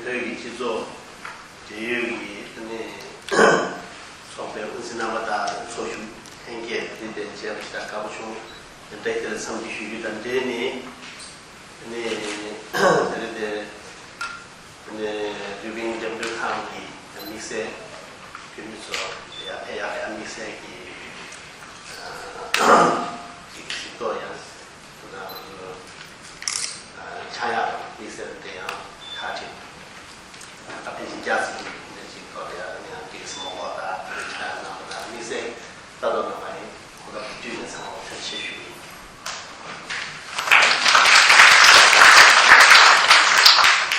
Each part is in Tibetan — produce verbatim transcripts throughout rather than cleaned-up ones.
བོད་ཀྱི་སྤྱི་ཚོགས་འབྲེལ་ཡོད་ཀྱི་ཨ་ནི་ཚོགས་པའི་དབུ་འཛིན་རྣམ་པ་དང་ཚོགས་ཞུགས་ལྷན་རྒྱས་འདི་དེ་མཇལ་བ་ཞིག་དགའ་པོ་བྱུང་། དེ་འདྲའི་དེར་འཚམས་འདྲི་ཞུ་རྒྱུ་དང་འབྲེལ་ནས་ཨ་ནི་དེ་རིང་དེ་ཨ་ནི་རུས་པིན་འགྲེམས་སྟོན་ཁང་གི་དམིགས་བསལ་འཐུས་མི་ཚོ་ཡར་ཕེབས་ཡག་ཡང་དམིགས་བསལ་གྱི་ཅིག་ཞིབ་ཏོག་ཡང་ཆགས་ཡག་དམིགས་བསལ་དེ་ཡང་ཁག་ཅིག་ད་ཕལ་ཆེར་བརྒྱ་ཙམ་ནས་ཅིག་ཐོག་ལ་ཡང་ཨ་ནི་ཡང་ཏོག་ཙམ་མང་པོ་དང་ཆགས་ཡག་གནང་བ་དང་དམིགས་བསལ་ལྟ་རྟོག་གནང་བ་ནི་གོ་སྐབས་བསྟུན་ནས་ཚང་མ་ཐུགས་རྗེ་ཆེ་ཞུ་ཡིན།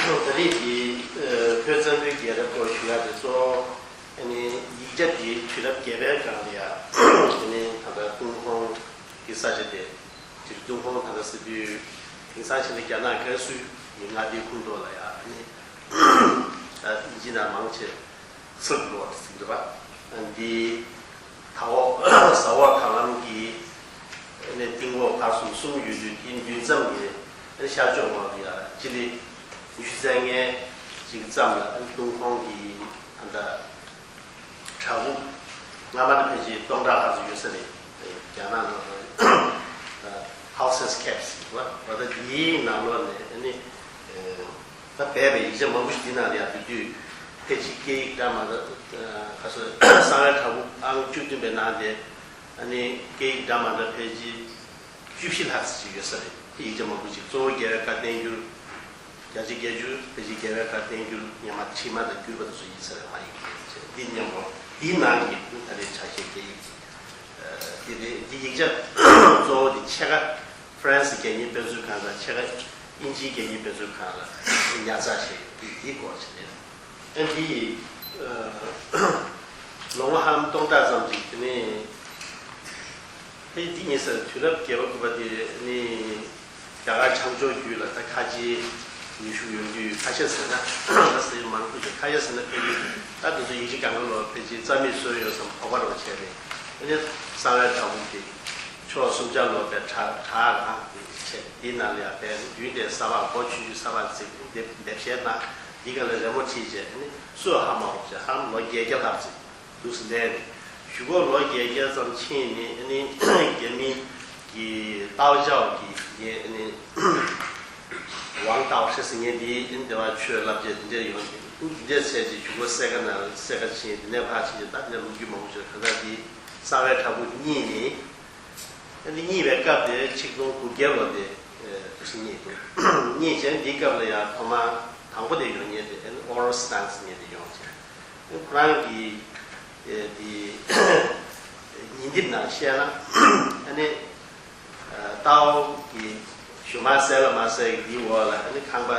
ད་རེས་ཀྱི་བོད་བཙན་པོའི་རྒྱལ་རབས་སྐོར་ཞུ་ཡག་དེ་གཙོ་བོ་ཨ་ནི་ཡིག་ཆ་དེ་དུས་རབས་བརྒྱད་པའི་སྒང་ལ་ཡ་ཨ་ནི་ད་ལྟ་ཏུན་ཧོང་གི་ས་ཆ་དེ་དེ་ཏུན་ཧོང་ད་ལྟ་ཟེར་དུས་དེང་སང་ཕྱིན་ན་རྒྱ་ནག་ཀན་སུའུ་ཡི་མངའ་སྡེའི་ཁོངས་གཏོགས་ལ་ཡ་ཨ་ནི་ད་དབྱིན་ཇི་ནང་མང་ཆེ་སིལཀ་རོ་ཌི་ཟེར་གྱི་འདུག་པ། འདི་ད་འོག་ཟ་འོག་ཐང་ལམ་གྱི་ནས་སྟེང་འོག་བར་གསུམ་གསུམ་ཡོད་དུས་དེའི་མདུན་ལྕམ་གྱི་ཤར་ཕྱོགས་ངོས་ལ་ཡ་སྤྱི་ལེ་ཉི་ཤུ་རྩ་ལྔའི་ཅིག་ཙམ་ལ་ཏུན་ཧོང་གི་ད་ལྟ་བྲག་ཕུག་སྔ་མ་ནས་ཕལ་ཆེར་སྟོང་ཕྲག་ལྷག་ཙམ་ཡོད་ས་རེད། རྒྱ་ནག་ནང་ལ་Houses Caps་ཟེར་བ་ད་ལྟ་འདིའི་ནང་ལོགས་ནས་ཨ་ནི་ད་སྦས་པའི་ཡིག་ཆ་མང་པོ་ཞིག་འདི་ནང་ལ་ཡང་འདུག་དུས་ཕལ་ཆེར་སྐད་ཡིག་འདྲ་མི་འདྲ་ག་ཚོད་གསང་བའི་བྲག་ཕུག་ཨང་བཅུ་བདུན་པའི་ནང་དེ་ཨ་ནི་སྐད་ཡིག་འདྲ་མི་འདྲ་ཕལ་ཆེར་བཅུ་བཞི་ལྷག་ཙམ་ཞིག་ཡོད་ས་རེད། ཡིག་ཆ་མང་པོ་ཞིག་གཙོ་བོ་རྒྱལ་བའི་བཀའ་བསྟན་འགྱུར། རྒྱལ་སྤྱིའི་རྒྱལ་བརྒྱུད་ཕལ་ཆེར་རྒྱལ་བའི་བཀའ་བསྟན་འགྱུར་སྔོན་མ་ཕྱི་མ་དང་བསྒྱུར་བ་དེ་ཚོ་ཡིན་ས་རེད། མ་ཡིག་དེ་འདི་མཉམ་པོ་འདིའི་ནང་གི་ད་ལྟའི་ཆ་ཤས་སྐད་ཡིག་དེ་རེད། འདི་ཡིག་ཆ་གཙོ་བོ་དེ་ཕྱེད་ཀ་ཧྥ་རན་སི་སྐད་གཉིས་དཔེ་མཛོད་ཁང་དང་ཕྱེད་ཀ་དབྱིན་ཇིའི་སྐད་གཉིས་དཔེ་མཛོད་ཁང་ལ་ཉར་ཚགས་བྱས་ཡོད། འདི་སྐོར་ཅིག་རེད། ཨ་འདི་ལོ་ངོ་ཧ་ལམ་སྟོང་ཕྲག་ཙམ་ཅིག་དེ་ནས། ཨེ་འདི་ཉེ་སར་དུས་རབས་བརྒྱད་པ་དགུ་པ་དེ་ནི་རྒྱ་གར་བྱང་ཕྱོགས་རྒྱུད་ལ་ད་ཁ་ཆེའི་ནུས་ཤུགས་ཡོང་རྒྱུ་ཡོད། ཁ་ཤས་ཟེར་ན་ད་ཟེར་མང་པོ་ཞིག་ཁ་ཤས་ཟེར་ན་ཕལ་ཆེར་ད་དེ་ཚོ་ཡིག་ཆ་སྒང་ག་ལོག་ཕལ་ཆེར་རྩ་མེད་བཟོས་ཡོད་བསམ་དོགས་པ་རེ་བྱས་ནས་ཨ་ནི་གསང་བའི་བྲག་ཕུག་དེ་ཕྱོགས་གསུམ་ཆར་ལོག་པའི་བྲག་བྲག་རང་བྱས། དེའི་ནང་ལ་ཡང་པའི་མདུན་དེ་ས་ཕག་སྒོ་ཆུང་ཆུང་ས་ཕག་བརྩིགས་དེ་འདེབས་བཤད་ན་འདི་ག་ལ་རི་མོ་བྲིས་བྱས་ཨ་ནི་སུ་ཧ་མ་གོ་བྱས་ཧ་ལམ་ལོ་བརྒྱད་བརྒྱ་ལྷག་ཙམ། འདུག་སེ་ལས་ནས་གཞུག་གུ་ལོ་བརྒྱད་བརྒྱ་ཙམ་ཕྱིན་ནས་ཨ་ནི་རྒྱ་མི་གི་ཏའོ་ཅའོ་གི་ངས་ཨ་ནི་ཝང་ཏའོ་ཧྲི་ཟེར་མཁན་དེའི་ཨ་ནི་སྡེ་བ་ཆོས་བསླབ་བྱ་འདི་འདྲ་ཡོང་ནས་འདི་འདྲ་བྱས་ཏེ་གཞུག་གུ་གསལ་ཁ་ནང་གསལ་ཁ་ཕྱིན་དེ་ནས་ཕར་ཕྱིན་ཏེ་ད་འདི་ལོ་རྒྱུས་མང་པོ་བྱུང་། གང་ལྟར་འདི་གསང་བའི་བྲག་ཕུག་གཉིས་ནི། ཨ་ནི་གཉིས་པའི་སྐབས་དེ་ཆིག་སྟོང་དགུ་བརྒྱ་ལོ་དེ་དུས་སུ་རྙེད་འདུག་རྙེད་བྱས་འདིའི་སྐབས་ལ་ཡང་ཐོག་མ་དང་པོ་དེ་ཡོང་མཁན་དེ་ཨ་ནི་ཨོ་རོ་སི་ཏང་ཟེར་མཁན་དེ་ཡོང་བྱས། ཨ་ནི་ཁོ་རང་གི་ཨེ་དེ་ཉེ་དེབ་ནང་བཤད་ན་ཨ་ནི་ཏའོ་གི་ཞུ་མ་གསལ་ལ་མ་གསལ་གི་འདིའི་འོག་ལ་ཨ་ནི་ཁང་པ་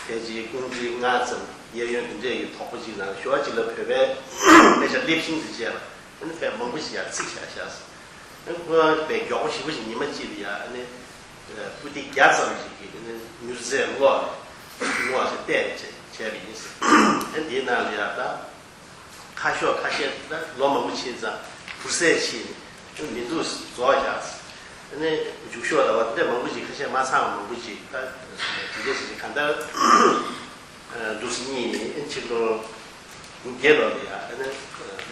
ཕལ་ཆེར་ཀུང་ཀྲི་ལྔ་ཙམ་གཡས་གཡོན་དེ་འདྲས་ཀྱི་དོག་པོ་ཅིག་ནང་ཞུ་བ་ཅིག་ལ་བོད་པའི་དཔེ་ཆ་སླེབས་ཤིང་དུ་བྱས་ལ་ཨ་ནི་དཔེ་མང་པོ་ཞིག་ཡང་ཚིག་བཞག་བཞག་སོང་། ཁོ་རང་དཔེ་མགྱོགས་པོ་ཞེ་པོ་ཞིག་ཉི་མ་གཅིག་ལ་ཡ་ཨ་ནི་པོ་ཏི་བརྒྱ་ཙམ་ཞིག་གིས་ཨ་ནི་མྱུར་ཚད་སྔོག་སྔོག་ཞིག་བལྟས་བྱས་བྱས་པ་ཡིན། ཨ་ནི་དེའི་ནང་ལ་ཡ་ད་ཁ་ཤོག་ཁ་ཤས་ད་ལོ་མང་པོ་ཕྱིན་ཙང་བུར་ཟས་ཕྱིན་ནས་མི་འདུག་རྫོགས་བཞག་ཨ་ནི་མཇུག་ཤོག་ལ་བ་འདི་མང་པོ་ཞིག་ཁ་ཤས་མ་ཚང་བ་མང་པོ་ཞིག་ད་དེ་འདྲས་ཞིག་གང་ལྟར་འདུག་སེ་གཉིས་ནས་ཨ་ནི་ཆིག་སྟོང་དགུ་བརྒྱ་ལོ་ལ་ཡ་ཨ་ནི་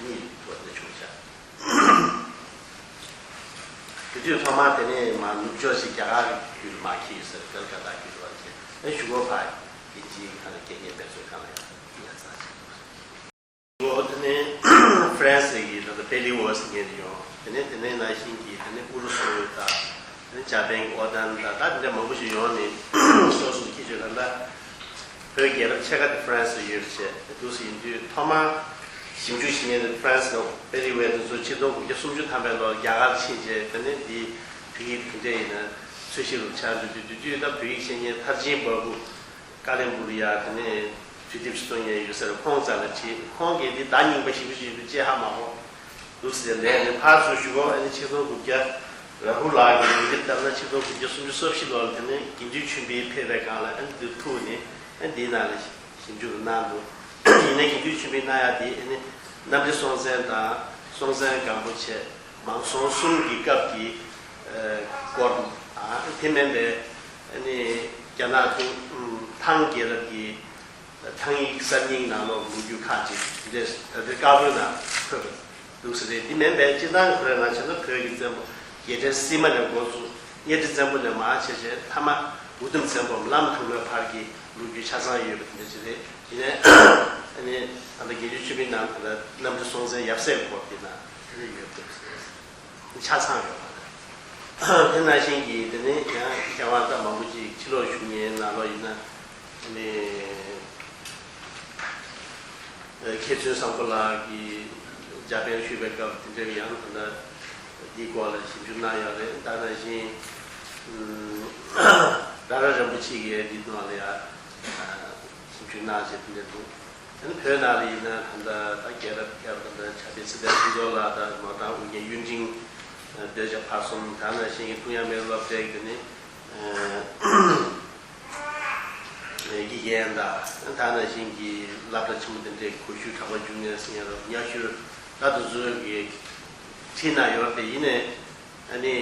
གཉིས་ཐུག་པ་འདི་བྱུང་བཞག་དེ་དུས་ཐོག་མར་དེ་ནས་མར་ནུབ་ཕྱོགས་ཤིག་རྒྱ་གར་རྒྱུད་མར་འཁྱེར་ཡོད་ཟེར། ཀལ་ཀ་ཏ་རྒྱུད་བར་བྱས་ཨེ་གཞུག་གུ་ཕར་དབྱིན་ཇིའི་ཁ་ལ་སྐད་གཉེར་དཔེ་མཛོད་ཁང་ལ་ཡང་ཉར་ཚགས་བྱས་འདུག་གཞུག་གུ་དེ་ནས་ཧྥ་རན་སི་གི་ད་ལྟ་པེ་ལི་ཝོ་ཟེར་མཁན་དེ་ཡོང་། དེ་ནས་དེ་ནས་ནང་བཞིན་གྱི་དེ་ནས་ཨུ་རུ་སུ་དང་དེ་ནས་འཇར་པན་གྱི་ཨོ་ཏན་དང་ད་དེ་འདྲ་མང་པོ་ཞིག་ཡོང་ནས་སོ་སོ་སྐད་ཆ་ད་ལྟ། བོད་རྒྱལ་རབས་ཕྱེད་ཀ་དེ་ཧྥ་རན་སིར་ཡོད་པ་བྱས་འདུག་སེ་ཡིན་དུས་ཐོག་མར་ཞིབ་འཇུག་བྱེད་མཁན་དེ་ཧྥ་རན་སི་ནང་པེ་ལི་ཝེ་དེ་ཚོ་ཆིག་སྟོང་དགུ་བརྒྱ་སུམ་ཅུ་ཐམ་པའི་ལོར་རྒྱ་གར་ཕྱིན་རྗེས་དེ་ནས་འདི་བོད་ཡིག་ག་འདྲས་ཡིན་ན་འཚོལ་ཞིབ་རུ་ཆགས་འདུག་དུས་དུས་དུས་ད་བོད་ཡིག་ཤེས་མཁན་མཐར་ཕྱིན་པ་བུ་ཀ་ལེན་སྦུག་ལ་ཡ་དེ་ནས་དུས་དེབ་ཞིག་བཙོང་མཁན་ཡོད་ས་རེད། ཁོང་རྩ་ལ་བྱེད། ཁོང་གིས་འདི་ཟླ་རྙིང་པ་ཞིབ་པོ་ཞིག་ཏུ་དཔྱད་ཧ་མ་གོ་འདུག་ཟེར་ལན་ནི་ཕར་ཚུར་ཞུ་གོ་ཨ་ནི་ཆིག་སྟོང་དགུ་བརྒྱ་རཱ་ཧུ་ལགས་ཀྱི་ལོ་རྒྱུས་ལྟར་ན་ཆིག་སྟོང་དགུ་བརྒྱ་སུམ་ཅུ་སོ་བཞི་ལོར་དེ་ནས་དགེ་འདུན་ཆོས་འཕེལ་ཕེབས་པའི་སྒང་ལ་ཨ་ནི་འདིར་ཐུག་ནས་ཨ་ནི་འདིའི་ནང་ལ་ཞིབ་འཇུག་གནང་འདུག་ཡིན་ནའི་དགེ་འདུན་ཆོས་འཕེལ་གནང་ཡ་དེ་ཨ་ནི་གནམ་རི་སྲོང་བཙན་དང་སྲོང་བཙན་སྒམ་པོ་བཅས་མང་སྲོང་གསུམ་གྱི་སྐབས་ཀྱི་སྐོར་དང་དེ་མིན་པའི་ཨ་ནི་རྒྱ་ནག་ཐང་ཐང་རྒྱལ་རབས་ཀྱི། ཐང་ཡིག་གསར་རྙིང་ནང་ལོགས་ལོ་རྒྱུས་ཁག་ཅིག་འདི་འདྲས་ད་ལྟའི་བཀའ་པོད་ནང་འཁོད་པ་འདུག་ས་རེད། འདི་མིན་པའི་སྤྱིར་བཏང་གི་ཁོ་རང་ང་བྱས་ན་བོད་ཀྱི་བཙན་པོ་རྒྱལ་ཕྲན་སིལ་མ་ནས་འགོ་བཙུགས། གཉའ་ཁྲི་བཙན་པོ་ནས་མར་བྱས་བྱས་མཐའ་མ་འུ་དུམ་བཙན་པོའམ་བླ་མ་དུ་མའི་བར་གྱི་ལོ་རྒྱུས་ཆ་ཚང་ཡོད་པ་དེ་འདྲ་ཅིག་རེད། ཡིན་ནའི་ཨ་ནི་ད་ལྟ་དགེ་ལྡན་ཆོས་འཕེལ་ནང་ད་ལྟ་གནམ་གྲུ་སྲོང་བཙན་ཡབ་སྲས་ཀྱི་སྐོར་དེ་ནང་དེ་འདྲ་ཡོད་འདུག་ཟེར། ཆ་ཚང་ཡོད་པ་རེད། དེ་ནང་བཞིན་གྱི་དེ་ནི་ཡང་མཁས་དབང་ད་མང་པོ་ཅིག་ཕྱི་ལོགས་བཞུགས་མཁན་ནང་ལོགས་ཡིན་ན་ཨ་ནི། མཁས་བཙུན་བཟང་པོ་ལགས་ཀྱིས་འཇར་པན་བཞུགས་པའི་སྐབས་དེ་འདྲའི་ཡང་ད་ལྟ་འདིའི་སྐོར་ལ་ཞིབ་འཇུག་གནང་ཡོད་རེད། ད་ནང་བཞིན་ཨུམ། ར་ར་རིན་པོ་ཆེ་གིས་འདིའི་ནང་ལ་ཡང་ཞིབ་འཇུག་གནང་བྱས་དེ་འདྲ་འདུག་ཨ་ནི་བོད་ནང་ལ་ཡིན་ན་ད་ལྟ་ད་རྒྱལ་རབས་མཁས་པ་ད་ལྟ་བྱ་དཔེ་ཚེ་བརྟན་ཕུན་ཚོགས་ལགས་དང་ནོར་བྲང་ཨུ་རྒྱན་གཡུ་འབྲིང་། ཨ། འདོད་ཆགས་ཕར་གསུམ། ད་ནང་བཞིན་གྱི་ཀྲུང་དབྱང་མི་རིགས་སློབ་གྲྭའི་དེ་ནི་ཨ། དགེ་རྒན་དང་ད་ནང་བཞིན་གྱི་སློབ་གྲྭ་ཆེན་མོ་དེ་འདྲའི་གོ་ཤུལ་གྲགས་པ་འབྱུང་མཁན་ཟེར་མཁན་རབ་ཉག་ཤུར་ད་དུ་བཟོས་ཀྱི་ཁྲིད་ན་ཡོད་རེད། ཡིན་ནའི་ཨ་ནི་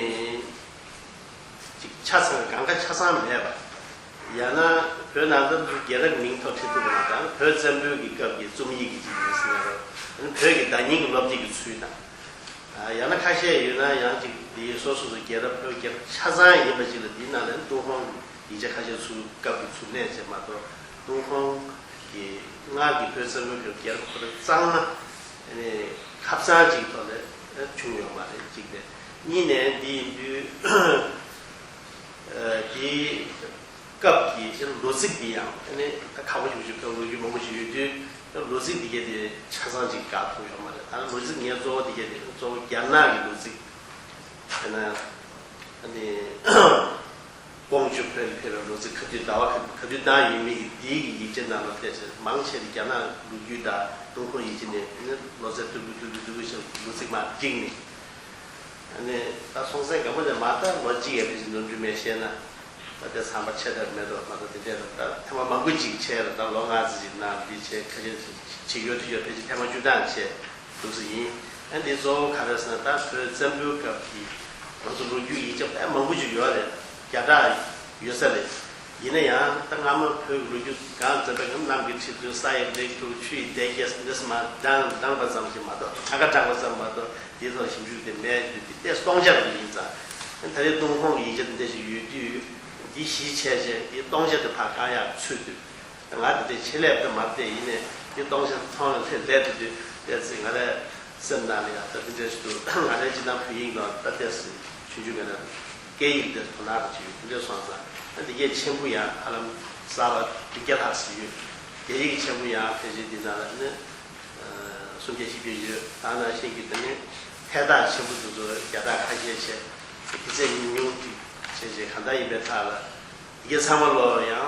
ཅིག་ཆ་ཚང་གང་ག་ཆ་ཚང་མེད་པ། ཡང་ན་བོད་ནང་ལྟར་དུ་རྒྱལ་རབས་མིང་ཐོག་ཁྲིད་ཐུབ་པ་མ་གཏོགས་བོད་བཙན་པོའི་གི་སྐབས་ཀྱི་རྩོམ་ཡིག་གི་ཅིག་ཡིན་ཟེར་ན་རོ། ཨ་ནི་བོད་ཀྱི་བརྡ་རྙིང་གི་སློབ་དེབ་ཀྱི་ཚུལ་དང་། ཡང་ན་ཁ་ཤས་ཡོད་ན་ཡང་ཅིག་འདི་སོ་སོ་སོ་རྒྱལ་རབས་བོད་རྒྱལ་རབས་ཆ་ཚང་ཡིན་པ་ཅིག་ལ་འདིའི་ནང་ལ་ཏུན་ཧོང་ཡིག་ཆ་ཁ་ཤས་ཚུར་སྐབས་ཀྱི་ཚུར་གནས་བྱས་མ་གཏོགས་ཏུན་ཧོང་གི་སྔར་གྱི་བོད་བཙན་པོའི་རྒྱལ་རབས་ཁོ་རང་གཙང་མ་ཁ་བཙང་ཅིག་ཐོག་ནས་བྱུང་ཡོད་མ་རེད། གཅིག་དེ། གཉིས་ནས་འདི་ཡིན་དུས་འདི། སྐབས་ཀྱི་ལོ་ཚིགས་འདི་ཡང་ཨ་ནི་ད་ཁག་པོ་ཞིག་ཅིག་ཁག་ལོ་རྒྱུས་མང་པོ་ཞིག་ཡོད་དུས་ལོ་ཚིགས་འདི་གས་དེ་ཆ་ཚང་ཅིག་དགག་ཐུབ་ཡོད་མ་རེད། ད་ལོ་ཚིགས་ངས་གཙོ་བོ་འདི་གས་དེ་གཙོ་བོ་རྒྱ་ནག་གི་ལོ་ཚིགས་དཔེར་ན་ཨ་ནི་ཀོང་ཇོ་བོད་ལ་ཕེབས་པའི་ལོ་ཚིགས་ག་དུས་ཟླ་བ་ག་ག་དུས་བཏང་ཡོད་མེད་ཀྱི་འདིའི་གི་ཡིག་ཆ་ནང་ལ་བལྟས་ཚེ་མང་ཆེ་བ་རྒྱ་ནག་ལོ་རྒྱུས་དང་ཏུན་ཧོང་ཡིག་ཆ་ནས་ཨ་ནི་ལོ་ཚད་ཐུར་བུ་ཐུར་བུ་ཐུར་བུ་ཞིག་ལོ་ཚིགས་མར་བསྒྲིགས་ནས། ཨ་ནི་ད་སྲོང་བཙན་སྒམ་པོ་ནས་མར་ད་ལོ་གཅིག་ཡས་ཕལ་ཆེར་ནོར་འཁྲུལ་མེད་བཤད་ན། ད་ལྟའི་ཚང་མ་ཆེ་དྲགས་མེད་དོ་མ་གཏོགས་དེ་འདྲས་ད་ཐེངས་མ་མང་པོ་ཅིག་བྱས་ལ་ད་ལོ་ལྔ་ཙམ་ཅིག་ནང་འདི་བྱས་ཁ་ཤས་བྱེད་ཡོད་དུ་ཡོད་ཕལ་ཆེར་ཐེངས་མ་བཅུ་གྲངས་བྱས་འདུག་ས་ཡིན། ཨ་འདི་གཙོ་བོ་ག་རེ་ཟེར་ན་ད་བོད་བཙན་པོའི་སྐབས་ཀྱི་ང་ཚོ་ལོ་རྒྱུས་ཡིག་ཆ་དཔེ་མང་པོ་ཅིག་ཡོད་རེད། བརྒྱ་ཕྲག་ཡོད་ས་རེད། ཡིན་ན་ཡང་ད་སྔ་མོ་བོད་ཀྱི་ལོ་རྒྱུས་གང་འཛིན་པའི་གནམ་གྱི་ཁྲི་ཚོ་ས་ཡི་ལེགས་དྲུག་ཆུ་ཡི་སྡེ་བརྒྱད་འདི་སྨ་བགྲང་བགྲང་པ་ཙམ་ཞིག་མ་གཏོགས་གྲངས་ཀ་བགྲང་པ་ཙམ་མ་གཏོགས་དེའི་ཐོག་ཞིབ་འཇུག་དེ་མེད་དུས་དེ་ལྟས་སྟོང་ཆ་རུ་ཡིན་ཙང་། ད་རེས་ཏུན་ཧོང་གི་ཡིག་ཆ་འདི་འདྲ་ཞིག་ཡོད་དུས་འདི་གཞི་བྱས་བྱས་འདི་སྟོང་ཆ་དེ་ཕར་བཀག་ཡག་ཚུལ་དུས། ང་དེ་དེ་ཆེད་ལས་དེ་མ་བལྟས་ཡིན་ནས་དེ་སྟོང་ཆ་མཐོང་ལས་ལས་དེ་དུས་བལྟས་ཚེ་ང་རའི་སེམས་ནང་ལ་ཡང་ད་དེ་འདྲས་སུ་ང་རའི་སྤྱི་བཏང་བོད་ཡིག་ནང་ད་བལྟས་སུ་ཆུང་ཆུང་ག་ན་སྐད་ཡིག་དེ་དོ་སྣང་དུ་བྱེད་ཡོད། དེ་འདྲས་སོང་ཙང་ཨ་དེ་གས་ཆེན་པོ་ཡང་ཧ་ལམ་གསར་པ་བདུན་བརྒྱ་ལྷག་ཙམ་ཡོད། རྒྱ་ཡིག་ཆེན་པོ་ཡང་ཕལ་ཆེར་འདི་ནང་ལ་ནི་སུམ་བརྒྱ་བཞི་བརྒྱ་ཡོད། ད་ནང་བཞིན་གྱི་དེ་ནི་ཐད་གཏོང་ཆེན་པོ་དེ་ཚོ་བརྒྱ་ཕྲག་ཁ་ཤས་བྱས་དེ་ཚད་ཉུང་ཉུང་ཅིག་བྱས་བྱས་གང་ལྟར་ཡིན་པའི་ཐད་ལ། དེ་གས་ཚང་མ་ལོ་ཡང་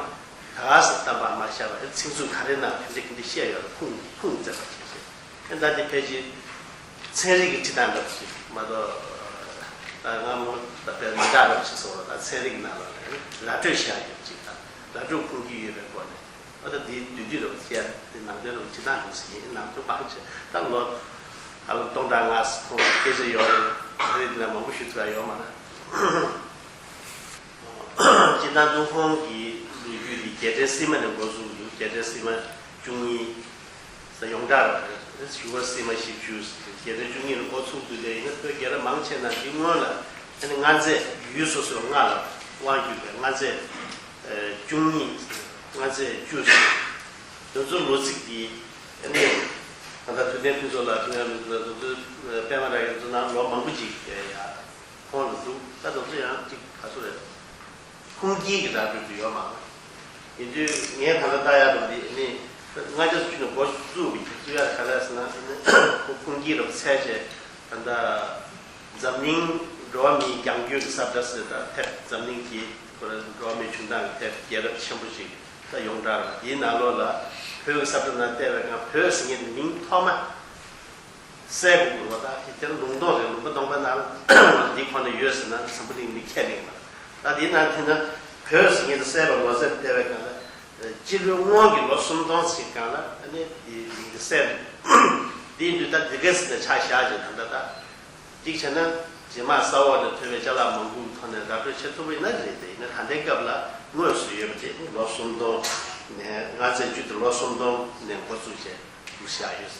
ད་ག་སེ་བཏབ་པ་མ་བཞག་པ་ཚིག་མཛོད་ག་རེ་ན་ག་འདྲ་ག་འདྲ་བཤད་ཡོད་ལ་ཁུངས་ཁུངས་བཙན་པ་བྱས་བྱས་ཨེ་ད་དེ་ཕལ་ཆེར་ཚན་རིག་གི་ཁྲིད་སྟངས་འདྲ་པོ་ཞིག་མ་གཏོགས་ད་སྔ་མོ་ད་དཔེ་མི་འདྲ་འདྲ་པོ་ཞིག་སོང་བ་ད་ཚན་རིག་ནང་ལ་ར་སྤྲོད་བྱ་ཡོད་ཅིག་དང་ར་སྤྲོད་ཁུངས་སྐྱེལ་ཡོད་པའི་སྐོར་ནས་ཨ་ད་དེ་དུས་དུས་རབས་བཅས་དེ་ནང་དོན་རུ་ཁྲིད་སྟངས་འདྲ་པོ་ཞིག་ཡིན། ནང་དོན་མང་ཆེ་ད་ལོ་ཧ་ལམ་སྟོང་ཕྲག་ལྔ་ཙམ་ཁོང་སྐད་ཆ་ཡོད་རེད། ཚན་རིག་འདི་ལ་མང་པོ་ཞུ་ཐུབ་ཡ་ཡོད་མ་རེད། སྤྱིར་བཏང་ཏུན་ཧོང་གི་ལོ་རྒྱུས་འདི་རྒྱལ་ཕྲན་སིལ་མ་ནས་འགོ་བཙུགས་འདུག་རྒྱལ་ཕྲན་སིལ་མ་བཅུ་གཉིས་ཟེར་ཡོངས་གྲགས་རེད། ཞུ་བ་སིལ་མ་བཞི་བཅུ་ཟེར་རྒྱལ་ཕྲན་བཅུ་གཉིས་ནས་འགོ་ཚུགས་འདུག་ལས་ཡིན་ན་བོད་རྒྱལ་རབས་མང་ཆེ་ན་འདི་སྔོན་ལ་ཨ་ནི་མངའ་མཛད་ཡུལ་སོ་སོའི་མངའ་ལ་དབང་བསྒྱུར་བའི་མངའ་མཛད་བཅུ་གཉིས་མངའ་མཛད་བཅུ་ཟེར་དེ་ཚོ་ལོ་ཚིགས་འདི་ཨ་ནི་ད་ལྟ་ཐུབ་བསྟན་ཕུན་ཚོགས་ལགས་ཐུབ་བསྟན་ཕུན་ཚོགས་ལགས་དེ་ཚོ་པད་མ་ར་གི་ཚོ་ནང་ལོ་མང་པོ་ཅིག་ཡ། ཁོང་ལ་འདུག་ད་དེ་ཚོ་ཡང་ཅིག་ག་ཚོད་རེད། ཁུངས་སྐྱེལ་གྱི་ར་སྤྲོད་དུ་ཡོད་མ་རེད། ཡིན་དུས་ངས་ད་ལྟ་ལྟ་ཡག་འདུག་འདི་ནི་ལྔ་བརྒྱ་བཅུ་ནས་འགོ་བཙུགས་པའི་བཙུགས་ཡག་ག་རེ་ཟེར་ན་ཁུངས་སྐྱེལ་རབ་འཚལ་བྱས་ད་ལྟ་འཛམ་གླིང་འགྲོ་བ་མིའི་རྒྱང་སྐྱོད་ཀྱི་ས་བཀྲ་ཟེར་ད་ཐེབས་འཛམ་གླིང་གི་ཁོ་ར་འགྲོ་བ་མིའི་བྱུང་སྟངས་ཀྱི་ཐེབས་རྒྱལ་རབས་ཆེན་པོ་ཞིག་ད་ཡོངས་གྲགས་རེད། དེའི་ནང་ལོགས་ལ་བོད་ཀྱི་ས་བཀྲ་ནང་བལྟས་པའི་སྒང་བོད་ཟེར་མཁན་དེ་མིང་ཐོག་མ། གསལ་པོ་དགོས་པ་དང་དེ་ལྟར་ལུང་སྟོང་རེད། ལུང་པ་སྟོང་པ་ནང་འདི་ཁོ་ན་ཡོད་ཟེར་ན་འཛམ་བུ་གླིང་མི་ཁས་ལེན་པ། ད་འདི་ནང་དེ་ན་བོད་ཟེར་མཁན་དེ་གསལ་པོ་ལོ་ཙཱ་བལྟས་པའི་སྒང་ལ་སྤྱི་ལོའི་སྔོན་གྱི་ལོ་སུམ་སྟོང་ཞིག་སྒང་ལ་ཨ་ནི་དེ་མིང་དེ་གསལ་འདུག་དེ་ཡིན་དུས་ད་འདི་ག་ཟེར་ན་ཆ་བཞག་ཅིག་ད་ལྟ་ད་གཅིག་བྱས་ན་རྗེས་མ་ས་འོག་ནས་ཐོན་པའི་ཅ་ལག་མང་པོའི་ཐོག་ནས་ར་སྤྲོད་བྱེད་ཐུབ་པ་ཡིན་ན་རེད། དེ་ཡིན་ན་ད་ལྟའི་སྐབས་ལ་དངོས་སུ་ཡོད་པ་དེ་ལོ་སུམ་སྟོང་ ནས་ང་བཙན་བྱོལ་དུ་ལོ་སུམ་སྟོང་ནས་འགོ་བཙུགས་བྱས་འདུག་བཞག་ཡོད།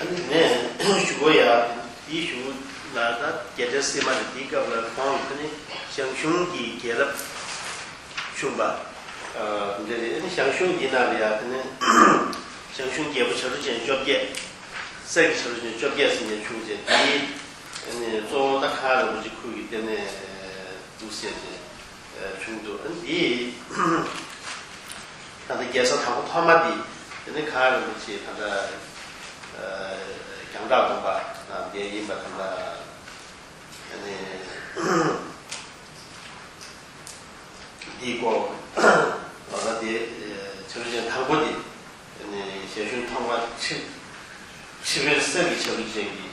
ཨ་ནི་ནས་ཞུ་སྒོ་ཡ་དེའི་གཞུག་ལ་ད་རྒྱལ་ཕྲན་སྲིད་མ་རེད། དེའི་སྐབས་ལ་ཁོང་ཨ་ནི་ཞང་ཞུང་གི་རྒྱལ་རབས་ཆུང་པ་འདི་རེད། ཨ་ནི་ཞང་ཞུང་འདི་ནང་ལ་ཡ་དེ་ནས་ཞང་ཞུང་རྒྱལ་པོ་བྱ་རུ་ཅན་བཅོ་བརྒྱད། གསེར་གྱི་བྱ་རུ་ཅན་བཅོ་བརྒྱད་ཟེར་མཁན་བྱུང་རྗེས་དེའི་ཨ་ནི་གཙོ་བོ་ད་ཁ་རིན་པོ་ཆེ་ཁུལ་གྱི་ལྟེ་གནས་འདུག་ཟེར་ཏེ་བྱུང་འདུག་ཨ་ནི་འདི་ད་ལྟ་རྒྱལ་ས་དང་པོ་ཐོག་མ་འདི་དེ་ནི་ཁ་རིན་པོ་ཆེ་ད་ལྟ་རྒྱང་གྲགས་དགོན་པ་དང་འདི་ཡིན་པ་དང་ད་ཨ་ནི་འདིའི་སྐོར་ད་ལྟ་འདི་བྱ་རུ་ཅན་དང་པོ་འདི་ཨ་ནི་ཞལ་གཞུང་ཐོག་མ་ཁྲི་ཁྲི་དཔོན་གསེར་གྱི་བྱ་རུ་ཅན་གྱི་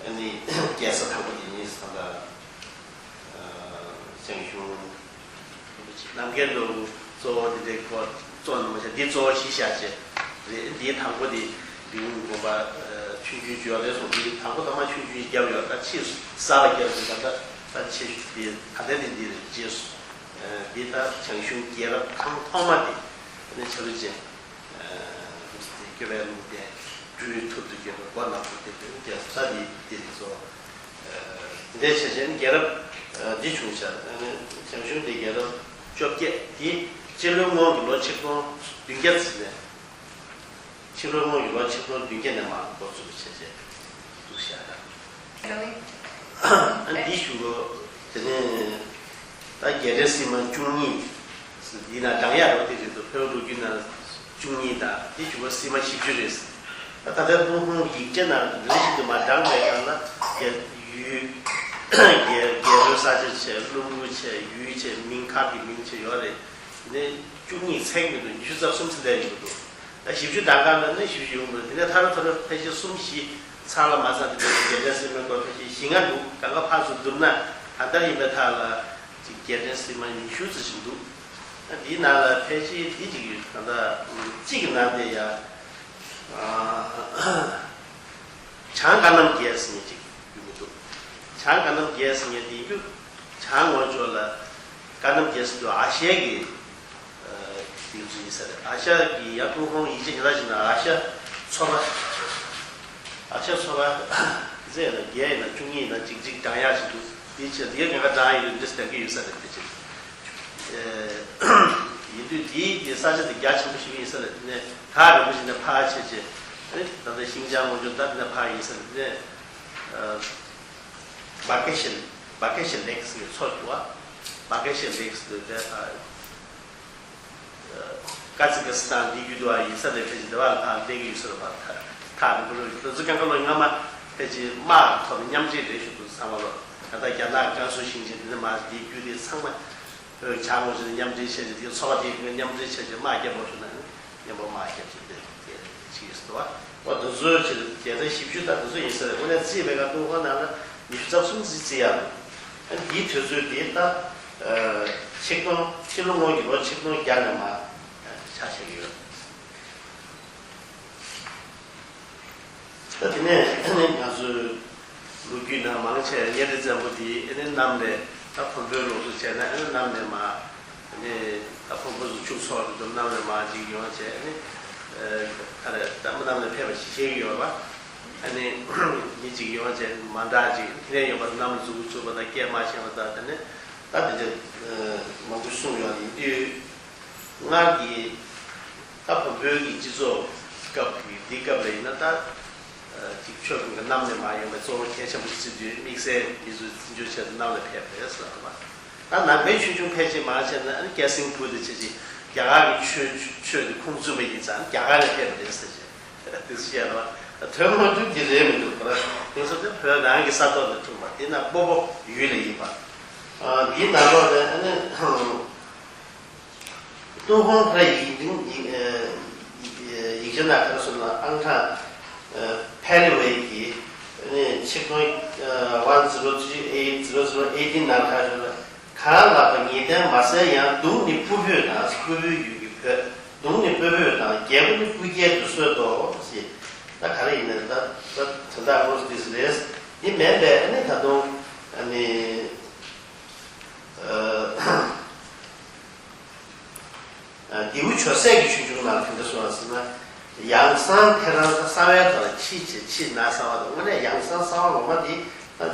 ཨ་ནི་རྒྱལ་ས་དང་པོ་དེ་ཉིད་ས་ད་ཞང་ཞུང་རིན་པོ་ཆེ་རྣམ་རྒྱལ་ནོར་བུ་གཙོ་བོ་དེ་འདྲའི་སྐོར་གཙོ་བོ་རྣམ་པ་ཆ་འདི་གཙོ་བོ་གཞི་བཞག་བྱས་རེད། འདིའི་དང་པོ་དེ་འབྲི་གུང་དགོན་པ་ཆུང་ཆུང་བརྗོད་རེད་སོང་། འདི་དང་པོ་ཐོག་མ་ཆུང་ཆུང་བརྒྱབ་ཡོད། ད་ཕྱིས་གསར་ལ་བརྒྱབ་ཟིན་ད་ད་ད་ཆེ་ཤོས་དེ་ད་ལྟ་དེ་འདི་རེད། རྗེས་སུ་འདི་ད་ཞང་ཞུང་རྒྱལ་རབས་ཐང་ཐོག་མ་དེ་ནི་བྱ་རུ་ཅན། སྐྱོབ་པའི་ལུང་བསྟན་སྤྲུལ་ཐུབ་ཏུ་བསྐྱོད་པའི་སྒོ་ནག་པོ་དེ་ལུང་བསྟན་ས་དེ་དེ་རིགས་སོ། འདི་བྱས་བྱས་ནས་རྒྱལ་རབས་འདི་བྱུང་ཤག་ཞང་ཞུང་དེ་རྒྱལ་རབས་བཅོ་བརྒྱད་དེ་སྤྱི་ལོའི་སྔོན་གྱི་ལོ་ཆིག་སྟོང་བདུན་བརྒྱ་ཙམ་ནས་སྤྱི་ལོའི་སྔོན་གྱི་ལོ་ཆིག་སྟོང་བདུན་བརྒྱ་ནས་མར་འགོ་བཙུགས་བྱས་བྱས་འདུག་ཤག་ཨ་འདི་ཞུ་གོ། དེ་ནས་ད་རྒྱལ་ཕྲན་སྲིད་མ་བཅུ་གཉིས། འདི་ན་བགྲང་ཡག་རོ་དེ་རེད་འདུག་བོད་ལོ་རྒྱུས་ན་བཅུ་གཉིས་དང་དེ་ཞུ་གོ་སྲིད་མ་བཞི་བཅུ་རེད། ད་ད་ལྟ་ཏུན་ཧོང་ཡིག་ཆ་ནང་རེ་ཞིག་ཏུ་མ་བགྲང་པའི་སྒང་ལ་རྒྱལ་ཡུལ་རྒྱལ་རྒྱལ་པོའི་ས་ཆ་བྱས། ལྷུན་པོ་བྱས། ཡུལ་བྱས། མིང་མཁར་གྱི་མིང་བྱས་ཡོད་རེད། དེ་ནས་བཅུ་གཉིས་ཚེག་མི་འདུག་ཉི་ཤུ་རྩ་གསུམ་ཚེ་འདས་ཡོད་འདུག་ད་བཞི་བཅུ་གྲངས་ཀ་ལ་ནི་བཞི་བཅུ་ཡོང་མོད། དེ་ནས་ཐ་རུ་ཐ་རུ་ཕལ་ཆེར་གསུམ་བཞི་ཚང་ལ་མ་ཚང་དེ་འདྲ་རྒྱལ་ཕྲན་སྲིད་མའི་སྐོར་ཕལ་ཆེར་བཞི་ལྔ་འདུག་གང་ག་ཕར་ཚུར་བསྡུར་ན་གང་ལྟར་ཡིན་པའི་ཐག་ལ་ཅིག་རྒྱལ་ཕྲན་སྲིད་མ་ཉི་ཤུ་ཙམ་ཞིག་འདུག་ད་འདིའི་ནང་ལ་ཕལ་ཆེར་འདི་ཅིག་ཡོད། ད་ལྟ་གཅིག་གི་ནང་དེ་ཡ་བྱང་ཀ་ནམ་རྒྱལ་ཟེར་མཁན་ཅིག་ཡོད་མི་འདུག་བྱང་ཀ་ནམ་རྒྱལ་ཟེར་མཁན་དེ་ཡིན་རྒྱུ་བྱང་ངོས་ཕྱོགས་ལ་ཀ་ནམ་རྒྱལ་ཟེར་དུས་ཨ་ཤའི་གི་དེ་ཚོ་ཡིན་ས་རེད། ཨ་ཤ་གི་ཡང་ཏུན་ཧོང་ཡིག་ཆ་ཉི་ཤུ་རྩ་གཅིག་ན་ཨ་ཤ་ཚོ་པ། ཨ་ཤ་ཚོ་པ་ཟེར་ན་བརྒྱད་ཡིན་ན་བཅུ་གཉིས་ཡིན་ན་གཅིག་གཅིག་བགྲང་ཡག་ཞིག་འདུག་དེའི་ཕྱིར་དེ་ག་ག་བགྲང་ཡིན་རེད། འདི་སྟོན་གྱི་ཡོད་ས་རེད། དེ་ཕྱིར་ཡིན་དུས་དེའི་དེ་ས་ཆ་དེ་རྒྱ་ཆེན་པོ་ཞིག་ཡིན་ས་རེད། དེ་ནས་ག་རེ་བུ་ཞིག་ནས་ཕར་ཆེ་ཆེ་ཨ་ནི་ད་ལྟ་ཤིང་ཅང་ངོས་ཕྱོགས་ད་དེ་ནས་ཕར་ཡིན་ས་རེད། དེ་ནས་བ་ཀེ་ཤན་བ་ཀེ་ཤན་ལེག་ཟེར་བའི་མཚོ་འདུག་བ། བ་ཀེ་ཤན་ལེག་ཟེར་དུས་དེ་ཕར། ཀ་ཙི་ཀི་སི་ཐན་འདི་རྒྱུད་དུ་བ་ཡིན་ས་རེད། ཕལ་ཆེར་འདི་བ་ལ་ཕར་སླེབས་ཀྱི་ཡོད་ས་རེད་པ། ཐ་ཐ་རིང་པོ་རེད། དེ་ཚོ་སྐབས་འགའ་ལོ་སྔ་མ་ཕལ་ཆེར་དམག་གི་ཐོག་ནས་མཉམ་འབྲེལ་རེད་ཞུ་འདུག་ཚང་མ་ལོ། ད་ལྟ་རྒྱ་ནག་ཀན་སུའུ་ཞིང་ཆེན་འདི་ནས་མར་འདི་རྒྱུད་དེ་ཚང་མ་བོད་བྱང་ངོས་ཕྱོགས་ནས་མཉམ་འབྲེལ་བྱས་ཏེ་འདི་ཚོ་པ་དེ་མཉམ་འབྲེལ་བྱས་ཏེ་དམག་རྒྱབ་པ་ཞུ་ན་ནི་མཉམ་པོ་དམག་རྒྱབ་ཀྱི་འདི་དེ་ཅིག་ཡོད་ས་རེད་པ། འོ་དེ་ཚོའི་ཕྱིར་རྒྱལ་ཕྲན་བཞི་བཅུ་དང་དེ་ཚོ་ཡིན་ས་རེད། དངོས་གནས་བརྩིས་པའི་སྐབས་ཏུན་ཧོང་ནང་ལ་ཉི་ཤུ་རྩ་གསུམ་ཙམ་བརྩི་ཡག་འདུག་ཨ་ནི་འདིའི་དུས་ཚོད་འདི་ད་ཆིག་སྟོང་ཕྱི་ལོ་སྔོན་གྱི་ལོ་ཆིག་སྟོང་བརྒྱ་ནས་མར་ཆགས་བཞག་གི་ཡོད། ད་དེ་ནས་ང་ཚོའི་ལོ་རྒྱུས་ནང་མང་ཆེ་བ་གཉའ་ཁྲི་བཙན་པོ་འདི་ཨ་ནི་གནམ་ནས་ད་བོན་པོའི་ལུགས་སུ་བྱས་ན་ཨ་ནི་གནམ་ནས་མར་ཨ་ནི་ད་བོན་པོ་ཚོ་ཕྱུགས་འཚོ་བ་དུ་གནམ་ནས་མར་ཅིག་ཡོང་བྱས་ཨ་ནི་ག་རེ་ད་མི་གནམ་ནས་ཕེབས་པ་ཞིག་བཤད་ཀྱི་ཡོད་པ། ཨ་ནི་མི་གཅིག་ཡོང་བྱས་མ་འདྲ་ཅིག་ཁྱེད་རང་ཡོད་པ་གནམ་ལ་མཛུབ་གུ་བཙུགས་པ་དང་སྐད་མ་ཤེས་པ་དང་དེ་ནས་ད་དེ་འདྲ་མང་པོ་གསུངས་ཡོད་ཡིན་དུས། སྔར་གྱི་ད་བོད་བོད་ཀྱི་སྤྱི་ཚོགས་སྐབས་ཀྱི་འདི་སྐབས་ལ་ཡིན་ན་ད་ཅིག་ཆོས་ཀུན་གྱི་གནམ་ནས་མར་ཡོང་བའི་གཙོ་བོ་གལ་ཆེན་པོ་ཞིག་བརྩི་དུས་དམིགས་བསལ་འདི་ཚོའི་བརྩི་འཇོག་བྱས་ཏེ་གནམ་ལ་ཕེབས་པ་རེད་ཟེར་བ། ད་ནང་པའི་ཆོས་འབྱུང་ཕལ་ཆེར་མང་ཆེ་ན་ཨ་ནི་སྐྱ་སེང་ཕུ་དེ་ཆེ་ཆེ་རྒྱ་གར་གྱི་ཆོས་ཆོས་དེ་ཁུངས་བཙུན་པ་ཡིན་ཙང་རྒྱ་གར་ནས་ཕེབས་པ་རེད་ཟེར་བྱས་དེ་ཚོ་བཤད་ར་བ། དོན་དངོས་དོན་འདི་རེད་མི་འདུག་པ། དེ་ཚོ་དེ་བོད་རང་གི་ས་ཐོག་ནས་འཁྲུངས་པ་དེ་ན་སྤོ་བོ་ཡུལ་ལ་ཡིན་པ། འདིའི་ནང་ལོགས་ནས་ཨ་ནི། ཏུན་ཧོང་ཕ་ཡིག་རིང་ཡིག་ཡིག་ཆ་ནང་ག་རེ་གསུངས་ན་ཨང་གྲངས་ཕེ་རི་ཝེ་གི་ཆིག་སྟོང་one zero three eight zero zero eighteen ནང་ག་རེ་གསུངས་ན། གང་ལགས་པ་ངེས་གཏན་མ་གསལ་ཡང་། གདུང་ནི་ཕུ་བོད་དང་། སྤུ་བོད་ཡུལ་གྱི་བོད། གདུང་ནི་སྤོ་བོད་དང་། རྒྱལ་པོ་ནི་སྤུ་རྒྱལ་དུ་གསོལ་ཏོ་ཞེས། ད་ག་རེ་ཡིན་ན་ད་ད་དོན་དག་དངོས་སུ་འདི་སུ་རེད། འདི་མིན་པས་ཨ་ནི་ད་དུང་ཨ་ནི། ཨ། ལྡེའུ་ཇོ་སྲས་ཀྱི་ཆོས་འབྱུང་ནང་དེ་འདྲ་གསུངས་པ་ཟེར་ན། ཡང་གསང་ཐེ་རང་གསང་བའི་ཐོག་ལ་ཕྱིས་བྱས་ཕྱིས་ན་གསང་བ་དང་། དངོས་གནས་ཡང་གསང་གསང་བ་ངོ་མ་དེ་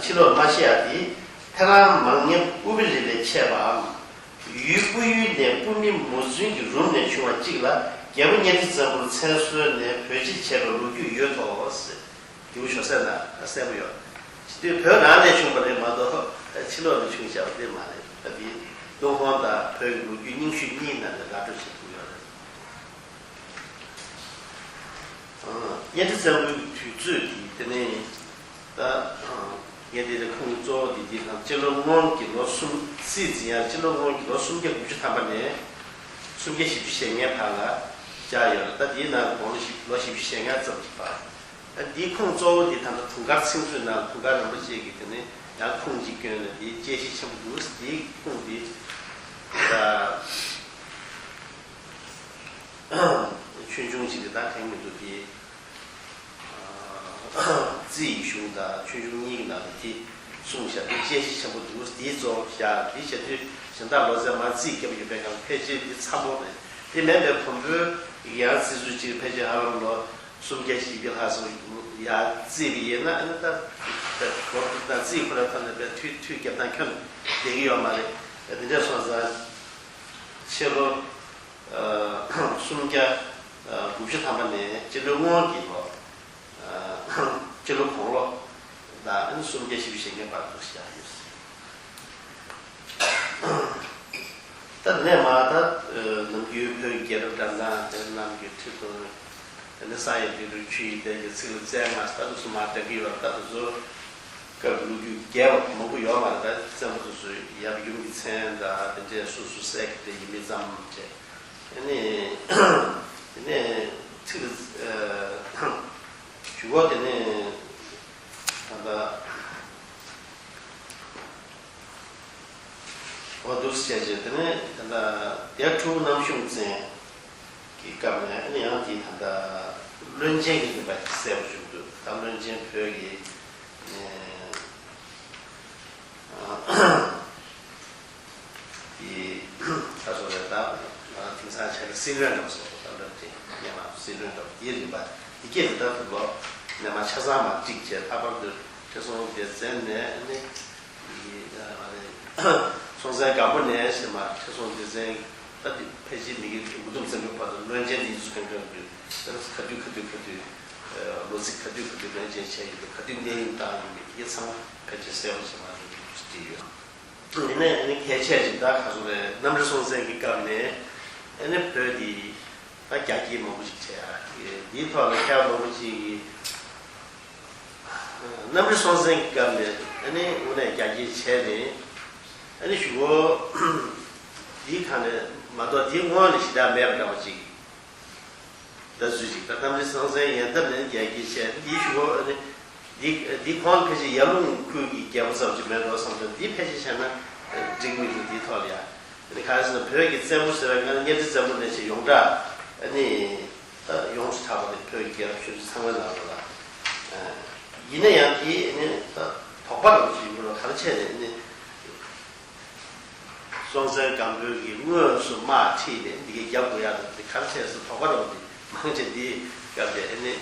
ཕྱི་ལོགས་མ་བཤད་ཡ་དེ། ཐེ་རང་མང་ཉམས་ཨུ་བི་རི་ལས་མཆེད་པའམ། ཡུལ་སྤུ་ཡུལ་ནས་སྤུ་མི་མུ་ཛུན་གྱི་རུམ་ནས་བྱུང་བ་གཅིག་ལ་རྒྱལ་པོ་གཉའ་ཁྲི་བཙན་པོར་མཚན་གསོལ་ནས་བོད་སྤྱི་བྱས་པའི་ལོ་རྒྱུས་ཡོད་དོ་ཟེར། ལྡེའུ་ཇོ་སྲས་ན་གསལ་པོ་ཡོད། ཇི་སྟེ་བོད་ནང་ནས་བྱུང་བ་རེད་མ་གཏོགས་ཕྱི་ལོགས་ནས་བྱུང་བཞག་པ་དེ་མ་རེད། ད་དེ་ཏུན་ཧོང་དང་བོད་ཀྱི་ལོ་རྒྱུས་རྙིང་ཤོས་གཉིས་ནང་ནས་ལ་སྤྲོད་བྱེད་ཐུབ་ཡོད་རེད། གཉའ་ཁྲི་བཙན་པོའི་དུས་ཚོད་དེ་དེ་ནས་ད་ངས་དེ་ལ་ཁུངས་གཙོ་བོ་དེ་དེ་དང་སྤྱི་ལོ་སྔོན་གྱི་ལོ་གསུམ། རྩིས་འཛིན་ཡང་སྤྱི་ལོ་སྔོན་གྱི་ལོ་སུམ་བརྒྱ་དགུ་བཅུ་ཐམ་པ་ནས་སུམ་བརྒྱ་བཞི་བཅུ་ཞེ་ལྔའི་བར་ལ་བཞག་ཡོད་རེད། ད་དེའི་ནང་དགུང་ལོ་བཞི་ལོ་བཞི་བཅུ་ཞེ་ལྔ་ཙམ་གྱི་བར། ཨ། འདིའི་ཁུངས་གཙོ་བོ་འདི་ད་ལྟ་དུང་དཀར་ཚིག་མཛོད་ནང་དུང་དཀར་རིན་པོ་ཆེ་གིས་དེ་ནས་ཡང་ཁུངས་གཅིག་བསྐྱོན་ནས་འདིའི་དཔྱད་གཞི་ཆེན་པོ་འདུག། འདིའི་ཁུངས་འདི་ད་ཆོས་འབྱུང་གཅིག་གིས་ད་དྲན་མི་འདུག། འདི་རྩིས་ཡི་གཞུང་དང་ཆོས་འབྱུང་གཉིས་ཀྱི་ནང་དུ་འདི་གསུངས་བཞག། འདི་དཔྱད་གཞི་ཆེན་པོ་འདུག། འདིའི་གཙོ་བོ་བཞག། འདི་བྱས་དུས་གཞན་དག་ལོ་ཙཱའི་མར་རྩིས་རྒྱབ་ཡོད་པའི་སྒང་ཕལ་ཆེར་འདི་ཚ་པོ་རེད། དེ་མིན་པའི་བོན་པོའི་ཡང་རྩིས་སྲོལ་གཅིག་ཕལ་ཆེར་ཧ་ལམ་ལོ་སུམ་བརྒྱ་བཞི་བརྒྱ་ལྷག་ཙམ་ཡར་བརྩིས་པ་ཡིན་ན། ཨ་ནི་ད་ལོ་དེ་དང་རྩིས་ཁོ་རང་ཐོག་ནས་དཔེ་འཐུས་འཐུས་རྒྱབ་སྟངས་ཁྱོན་བསྡད་ཀྱི་ཡོད་མ་རེད། དེ་འདྲ་སོང་ཙང་ཕྱི་ལོ་སུམ་བརྒྱ་དགུ་བཅུ་ཐམ་པ་ནས་སྤྱི་ལོའི་སྔོན་གྱི་ལོ། སྤྱི་ལོ་དགུང་ལོ་དང་ཨ་ནི་སུམ་བརྒྱ་བཞི་བཅུ་ཞེ་ལྔའི་བར་དུ་བཞག་ཡོད། ད་ནས་མ་ད་ནམ་རྒྱུན་བོད་ཀྱི་རྒྱལ་རབས་འགྲེལ་སྟངས་དེ་རྣམས་ཀྱི་ཁྲིད་དུ་དེ་ནས་ས་ཡི་དེ་རུ་ཆུ་ཡི་དེ་གི་ཚིག་ལ་བཙན་མ་ད་དུ་སུ་མ་དྲན་གི་ཡོད། ད་དུ་ཚོ་སྐབས་ལོ་རྒྱུས་རྒྱས་པ་མང་པོ་ཡོད་མ་རེད། ད་བཙན་པོ་དུ་སུ་ཡབ་ཡུམ་གྱི་མཚན་དང་དེ་འདྲས་སུ་སུ་སྲས་ཀྱི་དེ་ཡིན་མིན་ཙམ་བྱས། དེ་ནས་དེ་ནས་ཚིག་ལ་ཞུ་གོ། དེ་ནས་ད་ལྟ་འོ་འདུག་སེ་བྱས་རྗེས་དེ་ནས་ད་ལྟ་སྡེ་དྲུག་རྣམ་གཞུང་བཙན་གྱི་སྐབས་ནས་ཨ་ནི་ཡང་དེ་ད་ལྟ་བློན་ཆེན་གྱི་རིམ་པ་ཞིག་གསལ་པོ་བྱུང་འདུག། ད་བློན་ཆེན་བོད་ཀྱི་ཨ་དེ་ད་སོ་རེད། ད་ང་དེང་སང་བྱས་ན་སྲིད་བློན་འདྲ་བོ་སོགས་ད་བློན་ཆེན་སྔོན་མ་སྲིད་བློན་འདྲ་བོ་དེའི་རིམ་པ་དེ་སྐད་དུ་ད་དུ་ལོ་སྔོན་མ་ཆ་ཚང་མ་བསྒྲིགས་བྱས། ལྷག་པར་དུ་ཁྲི་སྲོང་ལྡེ་བཙན་ནས་ཨ་ནི། ཡིན་ཡང་མ་རེད། སྲོང་བཙན་སྒམ་པོ་ནས་ཟེར་མ་ཁྲི་སྲོང་ལྡེ་བཙན་ད་དེ་ཕལ་ཆེར་མི་གི་མགོ་ཐུམ་བཙན་པོའི་བར་དུ་བློན་ཆེན་དེ་ཡིན་ཚུལ་ཁན་ཁན་དུས་ད་ག་དུས་ག་དུས་ག་དུས་ལོ་ཚིགས་ག་དུས་ག་དུས་བློན་ཆེན་བྱས་ཡོད་པའི་ག་དུས་གནས་དབྱུང་བཏང་ཡོད་མེད་དེ་ཚང་མ་ཕལ་ཆེར་གསལ་པོ་བྱས་མ་རེད་བྲིས་ཡོད། ཡིན་ནའི་ཨ་ནི་གལ་ཆེ་ཞིག་ད་ག་ཚོད་རེད། གནམ་རི་སྲོང་བཙན་གྱི་སྐབས་ནས་ཨ་ནི་བོད་དེ་ད་རྒྱ་སྐྱེད་མང་པོ་ཞིག་བྱས་ཡ་དེའི་ཐོག་ལ་མཁས་པ་མང་པོ་ཅིག་གིས། གནམ་རི་སྲོང་བཙན་གྱི་སྐབས་ནས་ཨ་ནི་དངོས་གནས་རྒྱ་སྐྱེད་བྱས་ནས་ཨ་ནི་གཞུག་གུ་འདིའི་ཁ་ནས་མ་གཏོགས་འདིའི་སྔོན་ལ་ཞེ་དྲག་མེད་པ་འདྲ་བ་ཅིག་ད་ཚུལ་ཅིག་ད་གནམ་རི་སྲོང་བཙན་ཡན་འདབས་ནས་རྒྱ་སྐྱེད་བྱས། འདིའི་གཞུག་གུ་ཨ་ནི་འདི་འདི་ཁོང་ཕལ་ཆེར་ཡར་ཀླུང་ཁུལ་གྱི་རྒྱལ་པོ་ཙམ་ཅིག་མེད་འགྲོ་བསམ་ཚེ་འདི་ཕལ་ཆེར་བྱས་ན་འགྲིག་མི་འདུག། འདིའི་ཐོག་ལ་ཡ་ཨ་ནི་ག་རེ་ཟེར་ན་བོད་ཀྱི་བཙན་པོ་ཟེར་བའི་སྒང་ལ་གཉའ་ཁྲི་བཙན་པོ་ནས་བྱས་ཡོངས་གྲགས་ཨ་ནི། ད་ཡོངས་སུ་གྲགས་པ་དེ་བོད་ཀྱི་རྒྱལ་རབས་ཆོས་འབྱུང་ཚང་མའི་ནང་ལོགས་ལ། ཡིན་ན་ཡང་དེ་ནི་ད་དོགས་པ་རང་ཞིག་ཡོད་ལ། ག་རེ་བྱས་ནས་ནི་སྲོང་བཙན་སྒམ་པོའི་གི་དངོས་སུ་དམག་ཁྲིད་ནས་འདི་གའི་རྒྱབ་དགོས་ཡག་དང་དེ་ག་རེ་བྱས་སུ་དོགས་པ་རང་དེ་མང་ཆེ་འདི་སྐབས་དེ་ནི་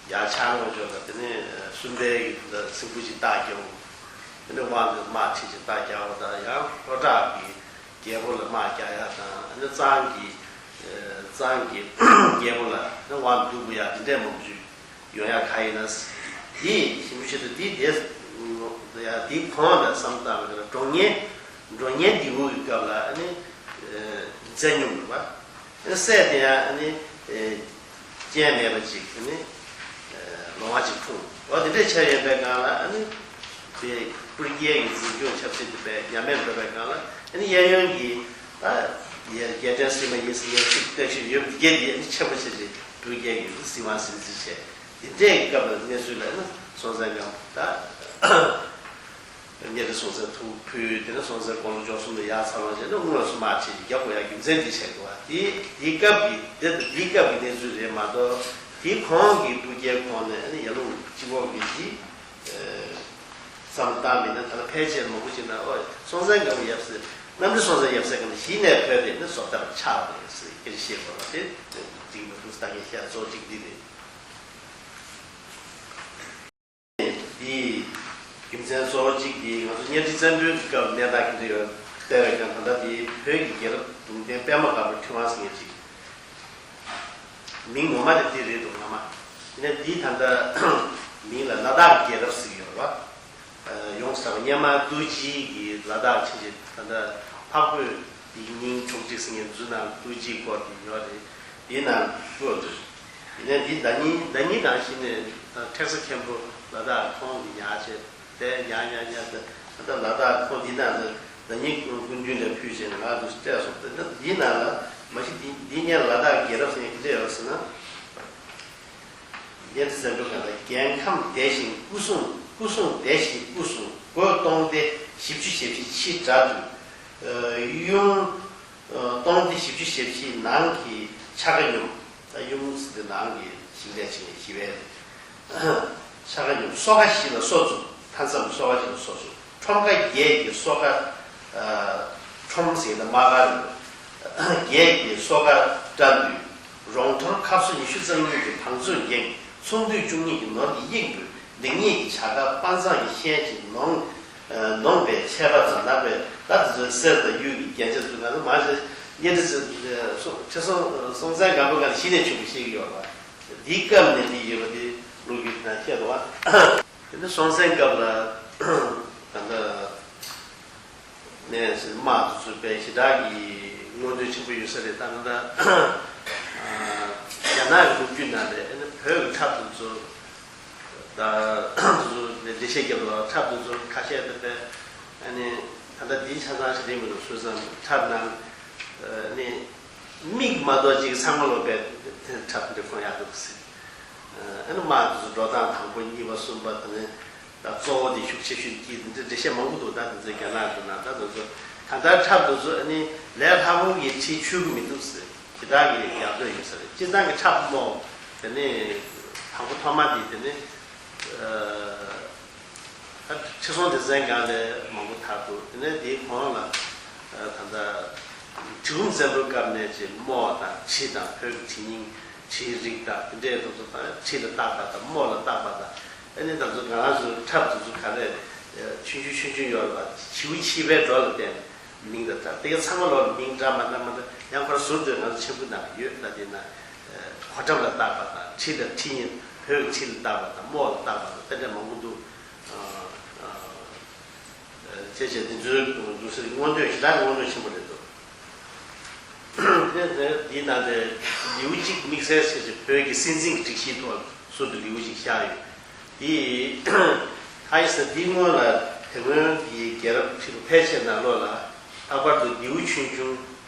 ཡར་ཕྱག་ལོག་འཇོག་དང་། དེ་ནས་སུམ་པའི་གི་ད་སེང་ཕུ་ཅིག་རྟ་རྒྱབ། དེ་ནས་དབང་དུ་དམག་ཁྲིད་ཅིག་རྟ་རྒྱབ་དང་། ཡང་ལྷོ་བྲག་གི་རྒྱལ་པོ་ལ་དམག་རྒྱག་ཡ་དང་། ཨ་ནི་གཙང་གི་ཨ་གཙང་གི་རྒྱལ་པོ་ལ་ཨ་ནི་དབང་བསྡུ་དགོས་ཡ་དེ་འདྲས་མང་པོ་ཞིག་ཡོང་ཡ་ག་ཡིན་ན། དེ་ཞིབ་འཇུག་བྱེད་དུས་དེ་དེ་ཡ་དེ་གོང་ལ་བསམ་བཏང་བ་ལ་འགྲོ་ཉེན་འགྲོ་ཉེན་འདི་འུ་གི་སྐབས་ལ་ཨ་ནི་ཨ་བཙན་སྙོམས་འདུག་པ། ཨ་ནི་སྲས་དེ་ཡང་ཨ་ནི་ཨ་རྐྱེན་མེད་པ་ཅིག་ཨ་ནི་ཨ་ལོང་བ་ཅིག་འཁྲུངས། འོ་དེ་འདྲས་ཆགས་ཡོད་པའི་སྒང་ལ་ཨ་ནི་དེ་སྤུར་རྒྱལ་གྱི་འཛིན་སྐྱོང་ཆབ་སྲིད་དེ་དཔེ་ཉམས་དམས་འགྲོ་བའི་སྒང་ལ་ཨ་ནི་གཡས་གཡོན་གྱི་ད་རྒྱལ་ཕྲན་སྲིད་མ་ཡིན་ཟེར་མཁན་ཚིག་བཀྲ་ཤིས་ཡོད་པ་དེ་གས་དེ་ཨ་ནི་ཆེན་པོ་བྱས་ཏེ་སྤུར་རྒྱལ་གྱི་སྲིད་དབང་སྲིད་འཛིན་བྱས། དེ་འདྲས་ཀྱི་སྐབས་ལ་གནས་ཚུལ་ལ་ཨ་ནི་སྲོང་བཙན་སྒམ་པོ་ད། གཉའ་ཁྲི་སྲོང་བཙན་ཐུགས་ཕུལ། དེ་ནས་སྲོང་བཙན་དགུང་ལོ་བཅུ་གསུམ་ལ་ཡར་འཚར་ལོངས་བྱས་ནས་དངོས་སུ་དམག་ཁྲིད་རྒྱག་དགོས་ཡ་རྒྱུ་མཚན་འདི་བཤད་འདུག་པ། དེ་དེའི་སྐབས་ཀྱི་དེ་དེའི་སྐབས་ཀྱི་གནས་ཚུལ་རེད་མ་གཏོགས། དེའི་གོང་གི་སྤུ་རྒྱལ་གོང་ནས་ཨ་ནི་ཡར་ཀླུང་སྤྱི་བོ་གི་གཞི་བསམ་བཏང་མིན་ན། ད་ལྟ་ཕལ་ཆེར་མང་པོ་ཅིག་ན་ཨོ་སྲོང་བཙན་སྒམ་པོ་ཡབ་སྲས་ གནམ་རི་སྲོང་བཙན་ཡབ་སྲས་ཀྱི་གཞི་ནས་བོད་དེ་ནི་བཟོ་ལྟར་ཆགས་པ་རེད་ཟེར་སྐད་ཆ་བཤད་དགོས་པ་དེ་འགྲིག་མི་འདུག་ད་ངས་བཤད་གཙོ་བོ་གཅིག་འདི་རེད། འདི་རྒྱུ་མཚན་གཙོ་བོ་གཅིག་འདི་ང་ཚོ་གཉའ་ཁྲི་བཙན་པོའི་སྐབས་གནས་སྟངས་ཀྱི་འདི་ཡོད་བལྟས་པས་ཀྱང་ད་ལྟ་འདི་བོད་ཀྱི་རྒྱལ་རབས་གདུང་རྟེན་པད་མ་དཀར་པོའི་ཁྲི་དབང་ཟེར་མཁན་ཅིག་མིང་ངོ་མ་དེ་འདི་རེད་འདུག་སྔ་མ། ཡིན་ན་འདི་ད་ལྟ་མིང་ལ་ལ་དྭགས་རྒྱལ་རབས་ཟེར་གྱི་ཡོད་རེད་བ། ཡོངས་གྲགས་སྙེ་མ་རྡོ་རྗེ་གི་ལ་དྭགས་ཆེན་ཆེ་ད་ལྟ་འཕགས་བོད་འདི་སྙིང་ཕྱོགས་གཅིག་ཟེར་མཁན་འཛུལ་ནང་རྡོ་རྗེ་སྐོར་དེ་ཡོད་རེད། འདི་ནང་བཀོད་འདུག་ཡིན་ན་འདི་ཟླ་ཉིན་ཟླ་ཉིན་ནང་བཞིན་ནས་ཐེག་ས་མཁན་པོ་ལ་དྭགས་ཁོང་གི་ཉག་ཆེ་དེ་ཉག་ཉག་ཉག་དེ་ད་ལ་དྭགས་ཁོང་འདི་ནང་དུ་ཟླ་ཉིན་སྐུ་མདུན་ལ་ཕུལ་བྱས་ནས་ང་དུ་སྤྲད་སོང་། དེ་འདི་ནང་ལ་མ་གཞི་འདི་འདི་ཉིན་ལ་དྭགས་རྒྱལ་རབས་ཟེར་མཁན་ག་འདྲ་ཡོད་ཟེར་ན། གཉའ་ཁྲི་བཙན་པོའི་སྐབས་ལ་རྒྱལ་ཁམས་བདེ་ཞིང་སྐུ་གསུང་སྐུ་གསུང་བདེ་ཞིང་སྐུ་གསུང་སྒོས་སྟོང་སྡེ་བཞི་བཅུ་ཞེ་བཞི་ཕྱི་དགྲ་བཏུལ། ཡུམ་སྟོང་སྡེ་བཞི་བཅུ་ཞེ་བཞི་ནང་གི་ཕྱ་ཁ་སྙོམས། ད་ཡུམ་ཟེར་དེ་ནང་གི་ཞིང་ལས་བྱེད་མཁན་ཞི་བའི་ཕྱ་ཁ་སྙོམས། སོ་ཁ་བཞི་ལ་སོ་བཙུགས། མཐའ་མཚམས་སོ་ཁ་བཞི་ལ་སོ་བཙུགས། ཁྲོམ་ཁ་བརྒྱད་ཀྱི་སོ་ཁ། ཁྲོམ་ཟེར་ན་དམག་སྒར་རེད། བརྒྱད་ཀྱི་སོ་ཁ་དགྲ་འདུལ། རོང་ཐོར་ཁ་སོ་ཉི་ཤུ་རྩ་གཉིས་ཀྱི་བང་མཛོད་འགེངས། ཚོང་འདུས་བཅུ་གཉིས་ཀྱི་ནོར་གྱི་དབྱིངས་འབུལ། ལེགས་ཉེས་ཀྱི་བྱ་དགའ་དཔའ་མཛངས་ཀྱི་ཤན་གྱིས་ནོངས། ནོངས་པའི་ཆད་པ་ཙམ་ལགས་པས། ད་དེ་ཚོའི་གསེར་དང་གཡུ་གི་རྒྱན་ཆ་ཚོ་ང་ཚོ་མང་ཆེ་གཉའ་ཁྲི་ཚོ་ཁྲི་སྲོང་སྲོང་བཙན་སྒམ་པོ་སྒང་གཞི་ནས་བྱུང་བ་ཤེས་ཀྱི་ཡོད་པ། འདིའི་སྐབས་ནས་འདི་ཡོད་པ་དེ་ལོ་རྒྱུས་ནང་བཤད་འདུག་བ། དེ་ནི་སྲོང་བཙན་སྐབས་ལ་ད་ལྟ་ནས་དམག་དེ་ཚོ་དཔེ་ཞེ་དྲག་གི་མངོན་འདོད་ཆེན་པོ་ཡོད་ས་རེད། ད་ལྟ་རྒྱ་ནག་གི་ལོ་རྒྱུས་ནང་ལ་ཨ་ནི་བོད་ཀྱི་འཁྲབ་སྟོན་ཚོ་ད་འདི་ཚོ་ལས་འགྲེལ་བཤད་རྒྱབ་ལ་འཁྲབ་སྟོན་ཚོ་ཁ་ཤས་དེ་དཔེ་ཨ་ནི་ད་ལྟ་འདིའི་ཆ་ཚང་ཞིག་རེད་མི་འདུག་བཟོས་ཙང་འཁྲབ་ནང་ཨ་ནི། མིག་མ་གཏོགས་ཅིག་ཚང་མ་ལོག་པའི་འཁྲབ་འདི་ཁོང་ཡག་འདུག་ཟེར། ཨ་ནི་དམག་དེ་ཚོ་འགྲོ་སྟངས་དང་པོ་གཉིས་པ་གསུམ་པ་དེ་ནས་ད་གཙོ་བོ་དེ་ཤུགས་ཆེ་ཤོས་ཀྱི་འདི་འགྲེལ་བཤད་མང་པོ་འདུག་ད་དེ་ཚོ་རྒྱ་ནག་གི་ནང་ད་དེ་ཚོ་གང་ལྟར་འཁྲབ་དེ་ཚོ་ཨ་ནི་ལས་སླ་པོ་གི་ཁྲིད་ཆུད་གི་མི་འདུག་ཟེར། ཇི་ལྟར་གི་ཡག་འདོད་ཡོད་ས་རེད། སྤྱིར་བཏང་གི་འཁྲབ་མོ་དེ་ནས་དང་པོ་ཐོག་མ་དེ་དེ་ནས། ཁྲི་སྲོང་ལྡེ་བཙན་སྒང་ལས་མང་པོ་དར་འདུག་དེ་ནས་དེའི་གོང་ལ་ད་ལྟ་གྲི་གུམ་བཙན་པོའི་སྐབས་ནས་ཀྱི་རྨོ་དང་གྲི་དང་བོད་ཀྱི་གྲི་རྙིང་གྲིའི་རིགས་དང་དེ་འདྲའི་དེ་ཚོ་དང་གྲི་ལ་བཏགས་པ་དང་རྨོ་ལ་བཏགས་པ་དང་ཨ་ནི་ད་ཚོ་ང་རང་ཚོའི་འཁྲབ་དེ་ཚོ་ག་ལས་ཆུང་ཆུང་ཆུང་ཆུང་ཡོད་ལ་བྱིའུ་ཆིབས་པའི་འགྲོ་ལ་བརྟེན་ནས་མིང་དང་འདྲ་དེ་ག་ཚང་མ་ལོག་མིང་འདྲ་མ་འདྲ་མ་འདྲ་ཡང་ཁོ་ར་ཟུར་དུ་ང་ཚོ་ཆེན་པོ་ནང་ཡོད་ལ་དེ་ན་གོ་ཁྲབ་ལ་བཏགས་པ་དང་གྲི་ལ་གྲི་ཡིན་བོད་ཀྱི་གྲི་ལ་བཏགས་པ་དང་རྨོ་ལ་བཏགས་པ་དང་དེ་འདྲ་མང་པོ་འདུག་བྱས་བྱས་དེ་ཚོའི་འདུག་ཟེར་མངོན་འདོད་ཞེ་དྲག་མངོན་འདོད་ཆེན་པོ་རེད་འདུག་དེ་དེ་འདིའི་ནང་དེ་ལེའུ་གཅིག་དམིགས་བསལ་བྱས་བྱས་བོད་ཀྱི་སྲིད་འཛིན་གྱི་སྒྲིག་གཞིའི་ཐོག་ཟུར་དུ་ལེའུ་གཅིག་བཞག་ཡོད། དེ་ཧ་ཡི་ས་འདིའི་སྔོན་ལ་དེ་སྔོན་གྱི་རྒྱལ་རབས་ཁྲི་ལོ་ཕལ་ཆེར་ནང་ལོགས་ལ་ལྷག་པར་དུ་ལེའུ་ཆུང་ཆུང་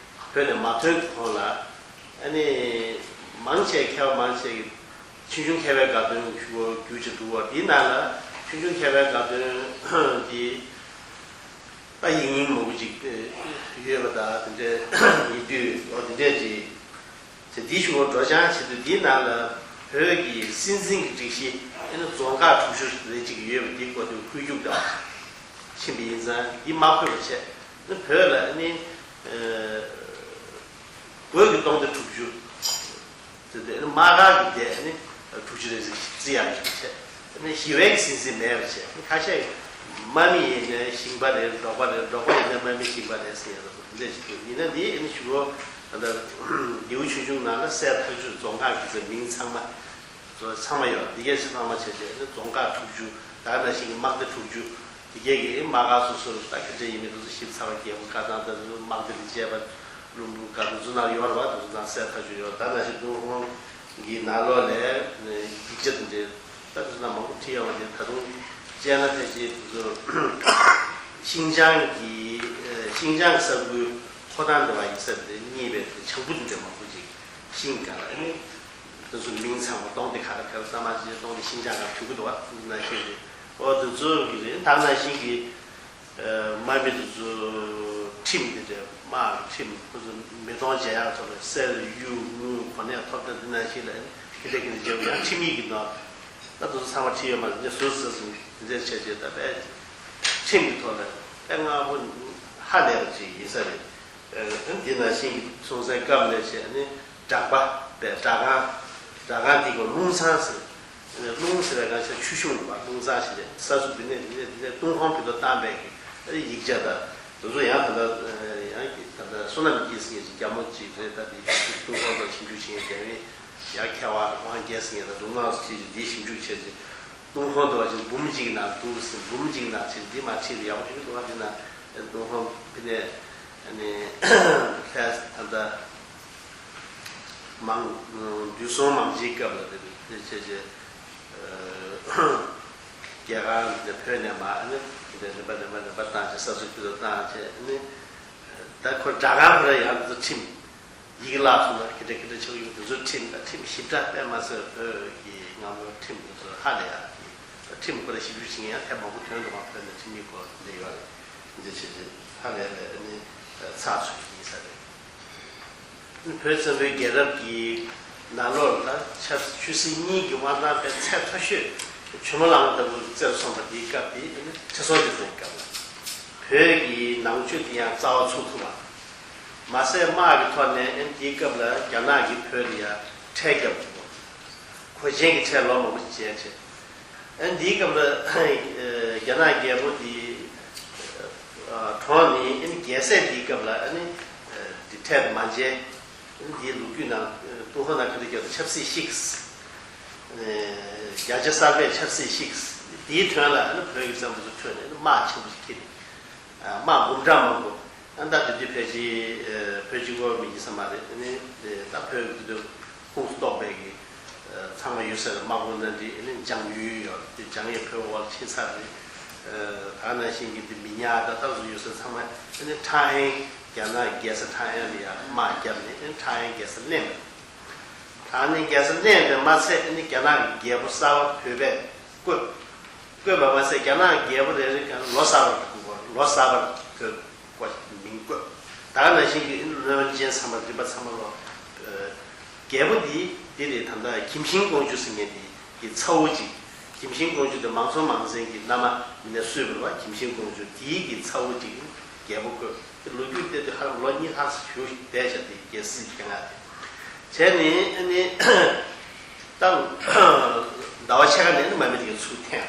བོད་ནས་མ་ཐོན་གྱི་གོང་ལ་ཨ་ནི་མང་ཆེ་མཁས་པ་མང་ཆེ་གིས། ཆུང་ཆུང་མཁས་པའི་དགའ་སྟོན་ཞུ་བ་རྒྱུ་ཆ་འདུག་བ། དེའི་ནང་ལ་ཆུང་ཆུང་མཁས་པའི་དགའ་སྟོན་དེ་ད་ཡིག་རྙིང་མང་པོ་ཅིག་ཡོད་པ་དང་དེ་འདྲའི་ཡིག་སྡུད་འོ་དེ་འདྲས་ཅིག་བྱས་འདི་ཞུ་བ་འགྲོ་སྦྱང་བྱེད་དུས་དེའི་ནང་ལ་བོད་ཀྱི་སྲིད་འཛིན་གྱི་སྒྲིག་གཞི་ཨེ་ནི་རྫོང་ཁག་དྲུག་ཅུ་རེ་ཅིག་ཡོད་པ་འདི་སྐོར་དུ་ཁུལ་རྒྱུགས་དང་ཕྱིན་པ་ཡིན་ཙང་འདི་མ་འཁོད་པ་བྱས་ནི་བོད་ལ་ཨེ་ནི་བོད་ཀྱི་སྟོང་སྡེ་དྲུག་ཅུ། དེ་དེ་ནི་དམག་སྒར་གྱི་སྡེ་ནི་དྲུག་ཅུ་རེ་ཟིན་བརྩི་ཡག་ཡོད་པ་བྱས། དེ་ནི་ཞི་བའི་སྲིད་འཛིན་མེད་པ་བྱས། ཁ་ཤས་དམག་མི་ཡིན་ནའི་ཞིང་པ་རེད། འབྲོག་པ་རེད། འབྲོག་པ་ཡིན་ནའི་དམག་མི་ཞིང་པ་རེད་ཟེར་ཡག་འདུག་དེ་འདྲས་ཞིག་འདུག་ཡིན་ན་འདི་ནི་ཞུ་བོ་ད་ལྟ་ལེའུ་ཆུང་ཆུང་ནང་ལ་གསལ་ཐག་ཆོད་རྫོང་ཁག་གི་ཚེ་མིང་ཚང་མ་ཚོ་ཚང་མ་ཡོད། འདི་གས་ཚང་མ་བྱས་བྱས་ནི་རྫོང་ཁག་དྲུག་ཅུ་ད་ནང་བཞིན་གྱི་དམག་སྡེ་དྲུག་ཅུ། དེ་གས་ཀྱི་དམག་སྒར་སོ་སོར་ད་སྐད་ཆ་ཡིན་མིན་དེ་ཚོ་ཞིབ་ཚགས་པ་རྒྱལ་པོ་བཀའ་ཐང་དང་དམག་སྡེ་ལ་བཅས་པ་ལུང་པ་ག་དེ་ཚོ་ནང་ཡོད་རེད་བ། དེ་ཚོ་ནང་གསལ་ཐག་ཆོད་ཡོད། ད་ནང་བཞིན་ཏུན་ཧོང་གི་ནང་ལོགས་ལ་ཡིག་ཆ་དེ་འདྲའི་ད་དེ་ཚོ་ནང་མང་པོ་བྲིས་ཡོད་པ་དེ་ད་དུང་བཅས་ན་ཕལ་ཆེར་དེ་ཚོ་ཤིང་ཅང་གི་ཤིང་ཅང་གི་ས་ཁུལ་མཐོ་སྒང་འདི་བ་ཡིག་ས་དེ་རྙེད་པའི་བྱང་བུ་དེ་འདྲ་མང་པོ་ཅིག་ཤིང་ག་ལ་ཨ་ནི། དེ་ཚོ་མིང་ཚང་མ་སྟོང་སྡེ་ག་ལ་ཕེབས་ས་མ་ཅིག་སྟོང་སྡེ་ཤིང་ཅང་ག་ཐུག་གི་འདུག་བ་ན་ཤེས་རེད། ཨོ་དེ་ཚོ་གི་རེད། ད་ནང་བཞིན་གྱི་དམག་མི་དེ་ཚོ་ཁྲིམས་དེ་འདྲ་དམག་གི་ཁྲིམས་ཁོ་ཚོ་མི་གཏོང་བྱེད་ཡག་ཐོག་ལ་གསེར་གཡུ་དངུལ་གོ་གནས་ཐོབ་ཐང་འདི་ནང་བཞིན་ལ་དེ་འདྲ་གི་འདྲ་བྱེད་ཡང་ཁྲིམས་ཡིག་གི་ནང་ད་དེ་ཚོ་ཚང་མ་ཁྲིད་ཡོད་མ་རེད། ངས་ཟུར་ཟུར་ཟུར་འདི་འདྲ་བྱས་བྱས་ད་དཔེ་ཁྲིམས་ཀྱི་ཐོག་ལ་དཔེ་སྔ་པོ་ཧ་ ཧ་ལས་པ་ཅིག་ཡིན་ས་རེད། ཨ་འདི་ནང་བཞིན་གྱི་སྲོང་བཙན་སྐབས་ནས་བྱས་ནས་སྦྲགས་པ་པའི་སྦྲགས་ཁང་། སྦྲགས་ཁང་འདི་གོ་རླུང་ཚང་ཟེར། རླུང་ཟེར་བའི་སྒང་ཆ་ཆུ་གཞུང་གི་བར་རླུང་ཚང་ཞིག་རེད། ས་ཚུགས་འདི་ནས་འདི་ནས་འདི་ནས་ཏུན་ཧོང་བོད་དུ་བཏང་པའི་གི་ཡིག་ཆ་དང་དེ་ཚོ་ཡང་ད་ལྟ་ཡང་གི་ད་ལྟ་བསོད་ནམས་རྒྱལ་ཟེར་མཁན་ཅིག་རྒྱ་མོ་ཅིག་རེད། ད་འདི་ཏུན་ཧོང་དུ་ཞིབ་འཇུག་བྱེད་མཁན་རྒྱ་མི་ཡང་མཁས་དབང་དབང་རྒྱལ་ཟེར་མཁན་དང་འདུག་ངག་ཅིག་འདི་ཞིབ་འཇུག་བྱས་ཏེ། ཏུན་ཧོང་དུ་བ་ཅིག་འབུམ་གཅིག་ནང་འདུག་ཟེར། འབུམ་གཅིག་ནང་ཕྱིན་འདི་མ་ཕྱིན་ཡག་པོ་ཞིག་འདུག་བ། འདི་ན་ཏུན་ཧོང་འདི་ནས་ནི་ལྷས་ད་ལྟ་མང་དུས་སྲོང་མང་ཆེའི་སྐབས་ལ་འདི་འདི་བྱས་བྱས་རྒྱལ་ཁང་འདི་བོད་ནས་མ་ནི་འདི་རིམ་པ་རིམ་པ་རིམ་པ་བཏང་བྱས་ས་ཚུགས་ཕུད་དུ་བཏང་བྱས་ནི་ད་ཁོ་སྦྲགས་ཁང་ཁོ་ར་ཡང་འདི་ཚོ་ཁྲིམས། ཡི་གེ་བཀླགས་སོང་ན་ག་འདྲ་ག་འདྲ་ཆགས་ཡོད་འདི་ཚོ་ཁྲིམས་དང་ཁྲིམས་ཞིབ་ཕྲ་དཔེ་མ་ཟད་བོད་ཀྱི་སྔ་མོའི་ཁྲིམས་འདི་ཚོ་ཧ་ལས་ཡག་གི་ཁྲིམས་ཁོ་ར་ཞིབ་འཇུག་བྱེད་མཁན་ཡང་ཐེངས་མང་པོ་ཐོན་འདུག་ག་བོད་ནས་ཁྲིམས་ཡིག་སྐོར་འདི་ཡོད་རེད། འདི་བྱས་བྱས་ཧ་ལས་པའི་ནི་ཚགས་ཚུད་ཡིན་ས་རེད། བོད་བཙན་པོའི་རྒྱལ་རབས་ཀྱི་ནང་ལོགས་ལ་ཆབ་སྲིད་ཆོས་སྲིད་གཉིས་ཀྱི་དབང་ཐང་དཔེ་ཚད་མཐོ་ཤོས་ཇོ་མོ་གླང་ལྟ་བུ་རྩེར་སོང་བ་དེའི་སྐབས་དེ་ཁྲི་སྲོང་ལྡེ་བཙན་སྐབས་ལ་བོད་ཀྱི་ནང་ཆོས་དེ་ཡང་རྩ་བ་ཚུགས་ཐུབ་པ། མ་ཟད་དམག་གི་ཐོག་ནས་ཨེ་དེའི་སྐབས་ལ་རྒྱ་ནག་གིས་བོད་ལ་ཡ་ཁྲལ་བརྒྱབ་འདུག་གོས་ཆེན་གྱི་ཁྲལ་ལོ་མང་པོ་ཞིག་བྱས་བྱས། ཨེ་འདིའི་སྐབས་ལ་རྒྱ་ནག་རྒྱལ་པོ་འདི་གྲོངས་ནས་ཨེ་རྒྱལ་སྲས་འདིའི་སྐབས་ལ་ཨེ་འདི་ཁྲལ་མ་འཇལ། ཨེ་འདིའི་ལོ་རྒྱུས་ནང་ཏུན་ཧོང་ནང་ཁ་ཐུག་རྒྱབ་ཏུ་ཆབ་སྲིད་བཤིག་རྒྱ་ཆེ་གསར་པས་ཆབ་སྲིད་བཤིག་དེའི་དོན་ལ་ཨེ་བོད་ཀྱི་བཙན་པོ་ཚོ་ཁྲོས་ནས་དམག་ཆེན་པོ་ཞིག་ཁྱེར་ནས། དམག་འབུམ་ཕྲག་མང་པོ། ཨ་ད་དེ་དུས་ཕལ་ཆེར་བོད་གཅིག་པོ་མིན་གྱི་ས་མ་རེད། ཨ་ནི་ད་བོད་ཀྱི་དུས་ཁོངས་སུ་གཏོགས་པའི་གི་ཚང་མ་ཡོད་ས་རེད། དམག་དཔུང་སྣ་འདྲེན། ཨ་ནི་འཇང་ཡུལ་ཡོད་དེ་འཇང་ཡུལ་བོད་འོག་ཕྱིན་ཚར་རེད། ད་ནང་བཞིན་གྱི་འདི་མི་ཉག་ད་ལྟ་བཟོ་ཡོད་ས་ཚང་མ། ཨ་ནི་ཁྲང་ཨན་རྒྱ་ནག་རྒྱལ་ས་ཁྲང་ཨན་ལ་ཡང་དམག་བརྒྱབ་ནས་ཨ་ནི་ཁྲང་ཨན་རྒྱལ་ས་བརླན་པ། ད་ནི་རྒྱལ་ས་བརླན་པས་མ་ཚད་ཨ་ནི་རྒྱ་ནག་གི་རྒྱལ་པོ་གསར་པ་བོད་པས་བསྐོས། བསྐོས་པ་མ་ཟད་རྒྱ་ནག་རྒྱལ་པོ་རེ་རེ་གང་ལོ་གསར་པར་བསྐོས། ལོ་གསར་པར་བསྐོས་མིང་བསྐོས། ད་ག་ནང་བཞིན་གྱི་བློན་ཆེན་ཚང་མ་རིམ་པ་ཚང་མ་ལོ། རྒྱལ་པོ་འདི་འདི་རེད། ད་ལྟ་གིམ་ཤིང་ཀོང་ཇོ་ཟེར་མཁན་འདི་གི་ཚ་བོ་གཅིག་གིམ་ཤིང་ཀོང་ཇོ་དེ་མང་ཚོགས་མང་ཚན་གྱི་མནའ་མ་མི་སྣ་སུས་བོར་བ། གིམ་ཤིང་ཀོང་ཇོ་དེའི་གི་ཚ་བོ་གཅིག་རྒྱལ་པོ་བསྐོས། དེ་ལོ་རྒྱུས་བལྟས་དུས་ཧ་ལམ་ལོ་གཉིས་ལྷག་ཙམ་བཞུགས་བསྡད་བཞག་དེ་རྒྱལ་སྲིད་ཀྱི་ང་དེ་བྱས་ནས་ཨ་ནི། ད་ཟླ་བ་ཕྱེད་ཀ་ནས་ནི་མ་མི་དེ་ག་ཚུར་འཐེན།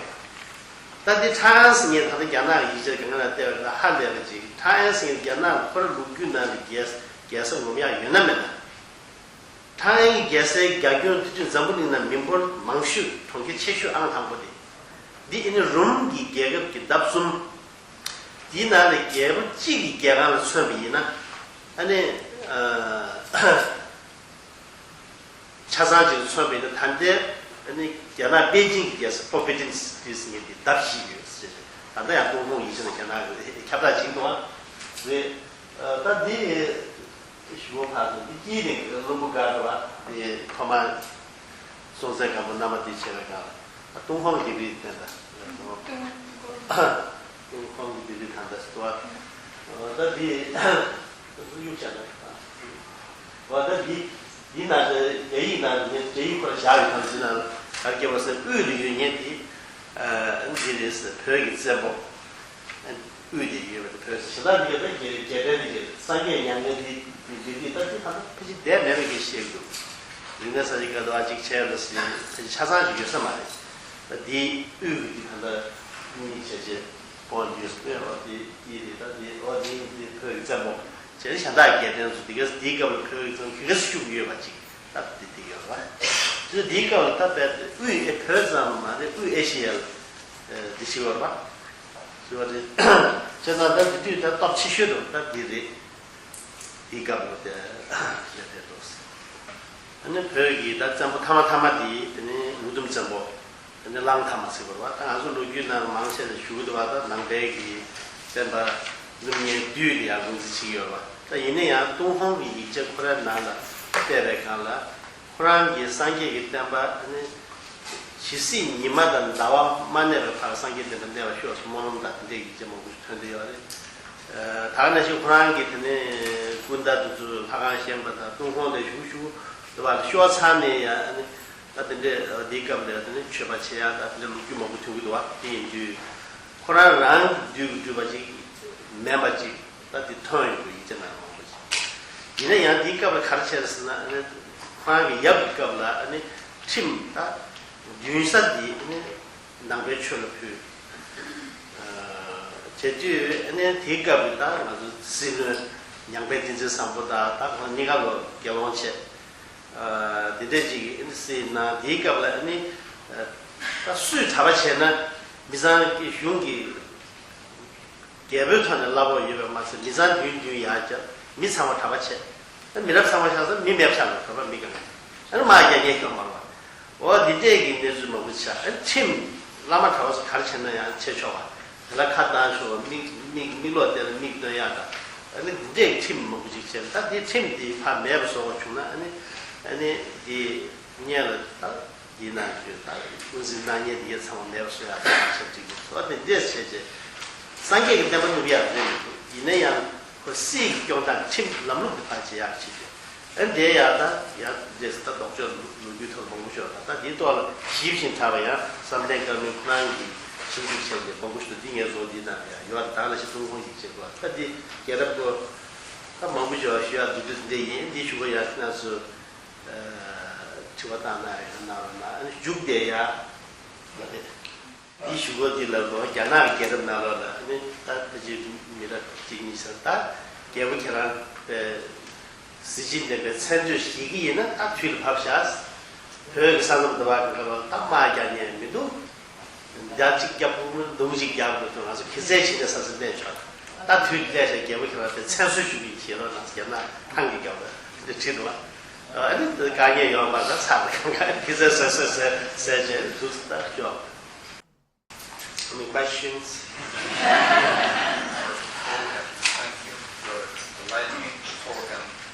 ད་འདི་ཁྲང་ཨན་ཟེར་མཁན་ད་ལྟ་རྒྱ་ནག་གི་ཡིག་ཆ་གང་ག་ན་བལྟས་པ་ཡིན་ན་ཧ་ལས་པ་ཅིག་ཁྲང་ཨན་ཟེར་མཁན་རྒྱ་ནག་ཁོ་ར་ལོ་རྒྱུས་ནང་ལ་རྒྱལ་རྒྱལ་ས་ངོམ་ཡག་ཡོད་ན་མེད་ན། ཁྲང་ཨན་གྱི་རྒྱལ་སའི་རྒྱ་ཁྱོན་དེ་དུས་འཛམ་བུ་གླིང་ནང་མི་འབོར་མང་ཤོས་གྲོང་ཁྱེར་ཆེ་ཤོས་ཨང་དང་པོ་དེ། འདི་ཨ་ནི་རོམ་གྱི་རྒྱལ་ཁབ་ཀྱི་ལྡབ་གསུམ། དེའི་ནང་ལ་རྒྱལ་པོ་གཅིག་གི་རྒྱལ་ཁང་ལ་མཚོན་པ་ཡིན་ན། ཨ་ནི། ཆ་ཚང་ཅིག་མཚོན་པ་ཡིན་ན་ད་ལྟའི་ཨ་ནི་རྒྱ་ནག་པེ་ཅིང་གི་རྒྱལ་ས་Providence City་ཟེར་མཁན་དེ་ལྡབ་བཞི་ཡོད་ཟེར། ད་ལྟ་ཡང་ཏུན་ཧོང་ཡིག་ཆ་ནང་རྒྱ་ནག་གི་ཁྱབ་བསྒྲགས་བྱེད་འདུག་བ། རེད། ད་འདི་ཞུ་བ་ཕར་ཚུར་འདི་དཀྱིལ་ནས་བློན་པོ་དགའ་འདུག་བ། དེ་ཐོག་མར་སྲོང་བཙན་སྒམ་པོ་མནའ་མ་དེ་བྱས་པའི་སྒང་ལ། ཏུན་ཧོང་གི་རིགས་དེ་འདྲ། ཏུན་ཧོང་གི་རིགས་ད་འདྲ་ཞིག་འདུག་བ། ད་འདི་གཡུག་བྱས་ན། འོ་ད་འདི་འདི་ནང་དུ་རྒྱ་ཡིག་ནང་དུ་ངས་རྒྱ་ཡིག་ཁོ་ལ་བཞག་ཡོད་དམ་ཟེར་ན། ག་རེ་བ་ཟེར་དབུས་ལ་ཡོད་མཁན་དེ། འདི་རེད་ཟེར། བོད་ཀྱི་བཙན་པོ། དབུས་དེ་ཡོད་པ་དེ་བོད་ཟེར། ད་འདི་ག་ད་རྒྱལ་རྒྱལ་ཕྲན་འདི་ག་སངས་རྒྱས་མྱ་ངན་འདི་འདི་འདི་ད་འདི་ད་ཕལ་ཆེར་འདས་མེད་པའི་གི་བཤད་འདུག་རིག་གནས་གསར་བརྗེ་སྐབས་དུ་བ་གཅིག་བྱས་ལ་ཟེར་ཕལ་ཆེར་ཆ་ཚང་ཞིག་ཡོད་ས་མ་རེད། ད་འདི་དབུས་ཀྱི་འདི་ད་ད་གཉིས་བྱས་བྱས་པོ་འདི་ཡོད་ས་རེད། འོ་འདི་འདི་རེད། ད་འདི་འོ་འདི་འདི་བོད་ཀྱི་བཙན་པོ་བྱས་ཏེ་གཞན་དག་རྒྱལ་ཕྲན་ཚོ་འདི་ག་འདིའི་སྐབས་ལ་བོད་ཀྱི་བཙན་པོ་ག་ག་ཤུགས་ཡོད་པ་ཅིག་ད་འདི་འདི་ཡོད་རེད་བ། དེ་འདིའི་སྐབས་ལ་ད་རྦད་དེ་དབུས་ཨེ་བོད་ཙམ་མ་རེད། དབུས་ཨེ་ཤི་ཡ་ལ་འདི་ཞིག་ཡོད་རེད་བ། ཞུ་བ་རེད། བྱས་ཙང་ད་འདི་དུས་ད་སྟོབས་ཆེ་ཤོས་དུ་ད་འདི་རེད། འདིའི་སྐབས་ལ་དེ་ལས་དེ་འདུག་ཨ་ནི་བོད་ཀྱི་ད་བཙན་པོ་ཐ་མ་ཐ་མ་དེ་དེ་ནི་འུ་དུམ་བཙན་པོ། དེ་ནི་གླང་དར་མ་ཟེར་བ་རེད་བ། ད་ང་ཚོ་ལོ་རྒྱུས་ནང་མང་ཆེ་ནས་ཞུ་གི་འདུག་བ། ད་ནང་པའི་གི་བསྟན་པ་སྣུམ་བསྙལ་བདུད་ལ་ཡང་ངོས་འཛིན་བྱེད་ཀྱི་ཡོད་རེད་བ། ད་ཡིན་ན་ཡང་ཏུན་ཧོང་གི་ཡིག་ཆ་ཁོ་རའི་ནང་ལ་བལྟས་པའི་སྒང་ལ། ཁོ་རང་གིས་སངས་རྒྱས་ཀྱི་བསྟན་པ་ནི་ཇི་སྲིད་ཉི་མ་དང་ཟླ་བ་མ་གནས་པའི་བར་སངས་རྒྱས་བསྟན་པ་གནས་པར་ཤོག་ཟེར་སྨོན་ལམ་དང་དེ་འདྲའི་ཡིག་ཆ་མང་པོ་ཞིག་ཐོན་བསྡད་ཡོད་རེད། ད་ག་ནང་བཞིན་ཁོ་རང་གིས་དེ་ནས་ཀུན་ད་དེ་ཚོ་ལྷ་ཁང་བཞེངས་པ་དང་ཏུན་ཧོང་ལ་བཞུགས་བཞུགས་འདུག་བ། ཤོག་ཚང་ནས་ཡང་ད་དེ་འདྲའི་འདིའི་སྐབས་ལ་དེ་ནས་མཆོད་པ་བྱེད་ཡག་ད་དེ་འདྲའི་ལོ་རྒྱུས་མང་པོ་ཐོན་གྱི་འདུག་བ། དེ་ཡིན་དུས་ཁོ་རང་རང་གི་བདུད་ཀྱི་སྤྲུལ་པ་ཅིག་མིན་པ་ཅིག་ད་དེ་ཐོན་ཡོང་གི་ཡིག་ཆ་ནང་མང་པོ་ཞིག་ཡིན་ན་ཡང་དེའི་སྐབས་ལ་ག་རེ་བྱས་རེད་ཟེར་ན། ཨ་ནི་ཁོ་རང་གི་ཡབ་ཀྱི་སྐབས་ལ་ཨ་ནི་ཁྲིམས་ད་འདུན་ས་འདི་ཨ་ནི་ནང་པའི་ཆོས་ལ་ཕུལ། ཨ་བྱེད་དུས་ཨ་ནི་དེའི་སྐབས་ཀྱི་ད་ང་ཚོ་སྲིད་བློན་ཉང་པའི་བསྟན་འཛིན་བཟང་པོ་དང་ད་ཁོང་གཉིས་ཀ་ལོ་རྒྱལ་དབང་བྱས། ཨ་འདི་འདྲས་ཅིག་ཨ་ནི་སྲིད་ན་དེའི་སྐབས་ལ་ཨ་ནི་ཨ་ད་སུས་གྲྭ་པ་བྱས་ན་མི་ཚང་གི་གཞུང་གི་རྒྱལ་པོའི་ཐོག་ནས་གླ་ཕོགས་ཡོད་པ་མ་ཟད་མི་ཚང་བདུན་བདུན་ཡར་བརྒྱབ། མི་ཚང་མ་གྲྭ་པ་བྱས། ཨ་མི་རབས་ཚང་མ་ཆགས་ཚར། མི་མེད་པ་ཆགས་འགྲོ། གྲྭ་པ་མི་གང་། ཨ་ནི་དམག་རྒྱག་མཁན་ཁྱོན་མང་བ། འོ་འདི་འདྲས་ཀྱི་གནས་ཚུལ་མང་པོ་ཆགས། ཨ་ཁྲིམས་བླ་མ་གྲྭ་པ་ཚོ་ག་རེ་བྱས་ན་ཡང་བྱེད་ཆོག་པ། དེ་ལ་ཁ་བཏང་ཆོག་པ། མིག་མིག་མིག་ལོག་བལྟས་ན་མིག་སྟོན་ཡག་དང་། ཨ་ནི་འདི་འདྲས་ཀྱི་ཁྲིམས་མང་པོ་ཅིག་བྱས། ད་འདི་ཁྲིམས་འདི་ཕར་མེད་པ་བཟོ་དགོས་བྱུང་ན་ཨ་ནི་ཨ་ནི་འདི་སྔོན་ལ་ད། འདིའི་ནང་གི་ད་དབུ་འཛིན་གནང་མཁན་འདི་གའི་ཚང་མ་མེད་པ་བཟོ་ཡག་ད་ཆབས་ཅིག་གི་བཟོ་བ་དེ་འདྲས་བྱས་རྗེས། སངས་རྒྱས་ཀྱི་བསྟན་པ་ནུབ་ཡག་རེད་མི་འདུག་ཡིན་ན་ཡང་ཁོ་སྲིད་ཀྱི་སྐྱོང་སྟངས་ཁྲིམས་ལམ་ལུགས་ཀྱི་ཐག་བཅད་ཡག་བྱེད་རྒྱུ། ཨ་འདྲས་ཡག་ད་ཡང་འདྲས་ད་ལྡོག་ཕྱོགས་ལོ་རྒྱུས་ཐོག་མང་པོ་ཤོར། ད་ད་འདིའི་ཐོག་ལ་ཞིབ་ཅིང་ཕྲ་བ་ཡང་བསམ་གཏན་བཀའ་མོལ་ཁོ་རང་གིས་ཞིབ་འཇུག་བྱས་ཏེ་མང་པོ་ཞིག་འདུག་འདི་ངས་བཟོ་འདི་དང་ཡང་ཡོད། ད་ལ་ཞིབ་ཐུང་ཐུང་ཞིག་བྱེད་དགོས། ད་འདི་རྒྱལ་རབས་སྐོར་ད་མང་པོ་ཞིག་ཞུ་ཡག་འདུག་དུས་འདི་ཡིན། འདི་ཞུ་གི་ཡག་ང་ཚོ། དྲི་བ་བཏང་ན་ཡང་གནང་རོགས་གནང་། ཨ་ནི་མཇུག་དེ་ཡ། འདི་ཞུ་སྒོ་འདི་ལ་ལོ་རྒྱ་ནག་གི་རྒྱལ་རབས་ནང་ལོགས་ལ་ཨ་ནི་ད་ཕལ་ཆེར་མི་རབས་གཅིག་གཉིས་ཤར། ད་རྒྱལ་པོ་ཁྱེད་རང་པའི་གཟི་བརྗིད་ལྡན་པའི་མཚན་བརྗོད་ཞིག་གི་ཡིན་ན་ད་དུས་ལ་བབ་ཤག་བོད་ཀྱི་ས་མཚམས་འདི་བར་གི་ལ་ལོགས་ད་དམག་རྒྱག་མཁན་མི་འདུག་རྒྱ་གཅིག་རྒྱབ་དགོས། མདུང་གཅིག་རྒྱག་དགོས་སོང་། ང་ཚོ་གི་རྩལ་ཕྱིན་ནས་ས་སེ་གནས་ཆོག་ད་དུས་ཀྱི་ལས་བྱ་རྒྱལ་པོ་ཁྱེད་རང་དེ་མཚན་གསོལ་ཞུ་གི་ཡིན་ཞེས་རོགས་གནང་། རྒྱ་ནག་ཐང་གི་རྒྱབ་ལ་འདི་བྲིས་འདུག་ཨ་ནི་དཀའ་ངལ་ཡོང་བ་ད་ཚར་ལ་གང་ག་གི་རྩལ་གསོལ་གསོལ་གསོལ་གསོལ་བྱས་འདུག་ད་ཅོག Any questions? Thank you for the enlightening talk and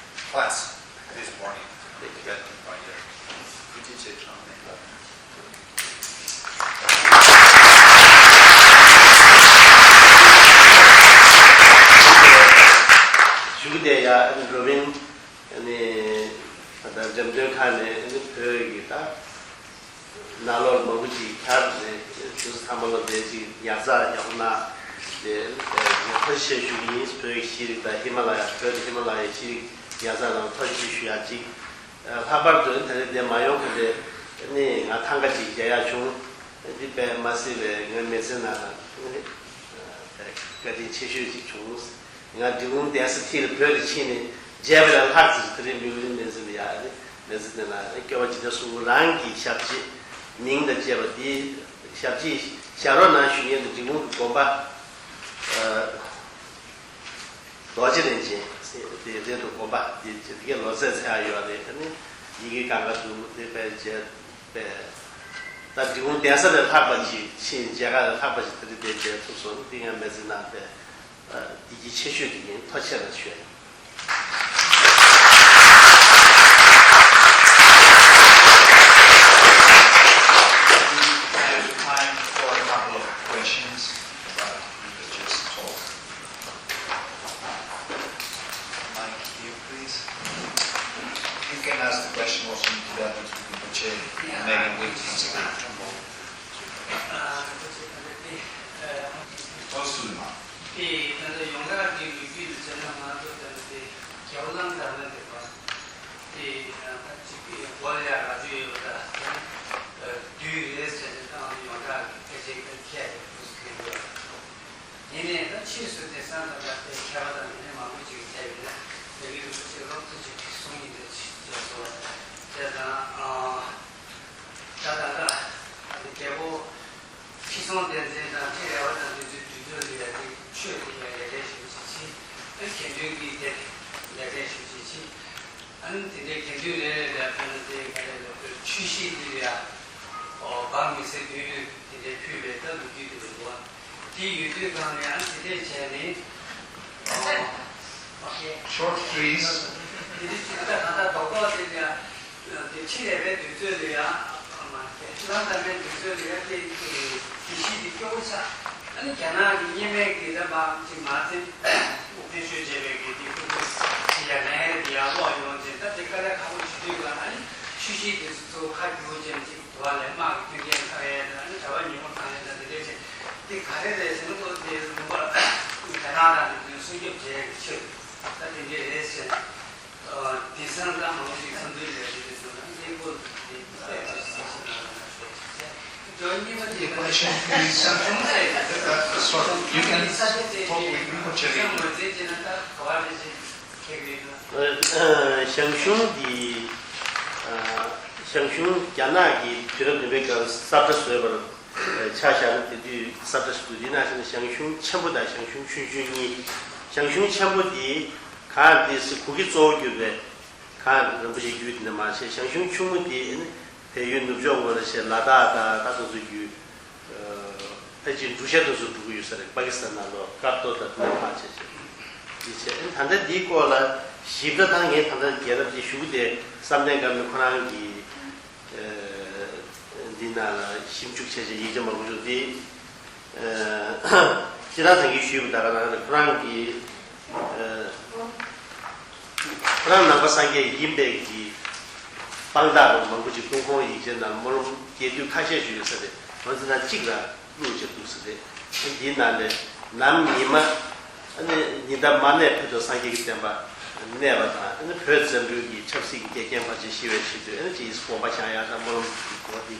class this morning. Thank you. ཞུ་གི་དེ་ཡ་ཨ་ནི་འགྲོ་བིན་ཨ་ནི་ད་ལྟ་འགྲེམས་སྟོན་ཁང་ནས་ཨ་ནི་བོད་ཀྱི་ད་ནང་ལོགས་མང་པོ་ཅིག་འཁྱར་ནས་དུས་ཚོད་ཐ་མ་ལ་དེ་ཅིག་ཉར་ཚགས་ཡག་པོ་གནང་། དེ་ཐུགས་རྗེ་ཆེ་ཞུ་གི་ཡིན། བོད་ཀྱི་ཤེས་རིག་དང་ཧི་མ་ལ་ཡ། བོད་དང་ཧི་མ་ལ་ཡའི་ཤེས་རིག་ཉར་ཚགས་ནང་ཐུགས་རྗེ་ཆེ་ཞུ་ཡག་ཅིག་ལྷག་པར་དུ་ད་རེས་འདིར་མ་ཡོང་གོང་དེ་ནི་ང་ཐང་ག་ཅིག་མཇལ་ཡག་བྱུང་། འདི་དཔེ་མ་སྲིད་པའི་ངའི་མི་ཚེ་ནང་ལ་ནི་བཀའ་དྲིན་ཆེ་ཤོས་ཅིག་བྱུང་། ང་འབྲི་གུང་གདན་ས་མཐིལ་བོད་དུ་ཕྱིན་ནས་མཇལ་བ་ལས་ལྷག་ཙམ་དེ་རིང་མི་བུ་མི་ཚེ་ལ་ཡག་ནི་མི་ཚེ་འདི་ལ་སྐྱོ་བ་ཇི་འདྲ་གསུང་གི། རང་གི་ཞབས་རྗེས་མིང་དང་བཅས་པ་འདི་ཞབས་རྗེས་ཞབས་རོགས་གནང་ཞུ་མཁན་དུ་འབྲི་གུང་གི་དགོན་པ། རྡོ་རྗེ་གླིང་ཆེན་ཟེར་དེ་རེད་འདུག་དགོན་པ་དེ་དེ་གའི་ལོ་ཚད་ཚད་ཡོད་རེད། ཨ་ནི་ཡི་གེ་གང་ག་འདུག་དེ་དཔེ་བྱས་པས། ད་འབྲི་གུང་གདན་ས་ལས་ལྷག་པ་ཞིག་ཕྱིན། མཇལ་ཁ་ལས་ལྷག་པ་ཞིག་དེ་རིང་དེ་མཇལ་ཐུབ་སོང་། དེ་ང་མི་ཚེ་ནང་དཔེ་བདེ་སྐྱིད་ཆེ་ཤོས་དེ་ཡིན། ཐུགས་རྗེ་ཆེ་ཞུ། Time for a couple of questions about the religious talk. Mic here, please. You can ask the question also in Tibetan, which, uh, maybe we can speak to more. Close to the mic. དེ་ད་ལྟ་ཡོངས་གྲགས་ཀྱི་ལོ་རྒྱུས་དུ་བྱས་ན་ང་ཚོ་ད་ལྟ་དེ་རྒྱལ་བ་བླ་ན་མེད་པ་དེ་ད་ཅིག་གི་མགོ་ལ་ཡ་རྭ་ཅོ་ཡོད་པ་ད་དེ་བདུད་རེད་ཟེར་ནས་ད་ང་ཚོ་ཡོངས་གྲགས་ཀྱི་ཕལ་ཆེར་ཁས་ལེན་དུ་ཡོད། ཡིན་ནའི་ད་ཕྱིས་སུ་དེང་སང་ད་ལྟ་དེ་མཁས་པ་དང་མི་སྣ་མང་པོ་ཅིག་གིས་བཤད་ཡོད་ན་དེ་གའི་རིན་པོ་ཆེ་སློབ་ཕྲུག་ཅིག་གིས་གསུང་ཡིན་དེ་ཅིག་བྱས་སོང་བ་དེ་དང་། ད་ད་ལྟ་ཨ་ནི་རྒྱལ་པོ་ཁྲི་སྲོང་ལྡེ་བཙན་དང་ཁྲི་རལ་པ་དང་དེ་ཚོའི་དུས་ཚོད་ལ་ཡ་དེ་ཆོས་དེ་ཡ་ཡར་རྒྱས་ཞེ་པོ་ཅིག་ཕྱིན། ཨ་དགེ་འདུན་གྱི་དེ་ཡར་རྒྱས་ཞེ་པོ་ཅིག་ཕྱིན། ཨ་ནི་དེ་འདྲའི་དགེ་འདུན་རེ་རེ་ལ་དཔེར་ན་དེ་ག་རེ་ལབ་དགོས། ཆོས་གཞིས་དེ་ལ་ཡ་འབངས་མི་སེར་མདུན་དུ་དེ་འདྲའི་ཕུལ་བའི་ད་ལོ་རྒྱུས་དེ་རེད་འདུག་ཨ། དེ་ཡོད་དུས་སྒང་ནས་ཨ་ནི་དེ་འདྲས་བྱས་ནས་ཨ། Short please. དེ་འདྲའི་ཅིག་ད་གང་ལྟར་རྡོག་རྡོག་དེ་ལ་ཡ། དེ་ཕྱི་ལས་པའི་དུས་ཚོད་ལ་ཡང་མ་རེད། ལམ་དམ་པའི་དུས་ཚོད་ལ་ཡང་དེ་དེ་གཞི་དེ་སྐྱོ་བོ་ཆགས། ཨ་ནི་རྒྱ་ནག་གི་སྔོན་མའི་གི་ད་མ་ཅིག་མ་ཚད་དབུ་ཕན་ཆོད་བྱས་པའི་གི་དེ་ཁུ་ཁུ་ཞིག་ཡང་ནས་དེ་ཡར་ལོག་ཡོང་ཅིང་ད་དེ་དཀའ་ལས་ཁག་པོ་བྱེད་དུས་ལ་ཨ་ནི་ཆུ་བཞི་དེ་ཚོ་ཁ་རྒྱུག་ཅན་ཅིག་དུ་བ་ལས་དམག་གི་མཐུན་རྐྱེན་ཁ་ཡས་དང་ཨ་ནི་གྲྭ་པ་ཉིན་མོ་བཏང་ཡས་དང་དེ་འདྲས་བྱས་དེ་ག་རེ་རེད་ཟེར་ན་ཁོ་དེ་ལུང་པ་རྒྱ་ནག་དང་དེ་ཚོའི་ སྲུང་སྐྱོབ་བྱེད་ཡག་གི་ཆེད་དུ་ད་དེ་འདྲའི་རེད་ཟེར། དེང་སང་ད་མང་པོ་ཞིག་འཚམས་འདྲི་ལས་དེ་འདྲ་བྱུང་ན་གླེང་སྐོར་དེ་དཔེ་ཁ་ཤས་ཤིག་ལ་ལ་ཞོག་ཅེས་བྱས། གཉིས་པ་དེ་Question, please. ཞང་ཞུང་ཟེར་ཡག་དེ་ད་Sorry, you can ས་ཆ་དེ་talk in Korean. ཞང་ངོས་འཛིན་བྱས་ན་ད་ག་བ་རེད་ཅེས་ཁྱེད་ཀྱིས་ལ། ཞང་ཞུང་འདི་ཞང་ཞུང་རྒྱ་ནག་གིས་དུས་རབས་བདུན་པའི་སྐབས་ས་ཁྲ་བཟོས་པར་ཆ་བཞག་ན་དེ་དུས་ས་ཁྲ་ཞིག་འདུག་དེ་ནང་བཞིན་ཞང་ཞུང་ཆེན་པོ་དང་ཞང་ཞུང་ཆུང་ཆུང་གཉིས། ཞང་ཞུང་ཆེན་པོ་དེ་གངས་ཏི་སེ་གུ་གེ་གཙོ་བོ་གྱུར་པའི་གངས་རིན་པོ་ཆེ་བརྒྱུད་དེ་ནས་མར་བྱས། ཞང་ཞུང་ཆུང་ངུ་དེ་ནི་བལ་ཡུལ་ནུབ་ཕྱོགས་ངོས་ལ་བྱས་ལ་དྭགས་དང་ད་དེ་ཚོ་བརྒྱུད། ཕལ་ཆེར་འབྲུག་ཤར་དུ་སུ་འགྲོ་གི་ཡོད་ས་རེད། པ་ཀི་སི་ཐན་ནང་ལོགས་ཀར་ཏོ་དང་དེ་ནས་ཕར་བྱས་བྱས་འདི་བྱས། ཨ་ནི་ད་ལྟ་འདིའི་སྐོར་ལ་ཞིབ་ཕྲ་ད་ངས་ད་ལྟ་རྒྱལ་རབས་འདི་ཞུ་གི་དེ་བསམ་གཏན་སྒམ་པོ་ཁོ་རང་གིས་འདི་ནང་ལ་ཞིབ་འཇུག་བྱས་བྱས་ཡིག་ཆ་མང་པོ་བྱུང་འདི་སྤྱིར་བཏང་ད་གིན་ཞུས་པ་ད་ག་རང་རེད། ཁོ་རང་གིས། ཁོ་རང་ནང་པ་སངས་རྒྱས་ཡིན་པའི་གི་དཔང་རྟགས་མང་པོ་ཅིག་ཏུན་ཧོང་ཡིག་ཆའི་ནང་སྨོན་ལམ་རྒྱས་བསྡུས་ཁ་ཤས་ཤིག་ཡོད་ས་རེད། འོན་ཏེ་ན་གཅིག་ལ་བླུགས་བྱས་འདུག་ས་རེད། འདིའི་ནང་ནས་ནམ་ཉི་མ་ཨ་ནི་ཉི་ཟླ་མ་གནས་བར་དུ་སངས་རྒྱས་ཀྱི་བསྟན་པ་གནས་པ་དང་། ཨ་ནི་བོད་བཙན་པོའི་གི་ཆབ་སྲིད་ཀྱི་འགལ་རྐྱེན་ཕལ་ཆེར་ཞི་བའི་ཆེད་དུ་ཨ་ནི་ཅིག་དགོངས་པ་བཞེས་ཡག་དང་སྨོན་ལམ་གྱི་དགོངས་པ་འདི།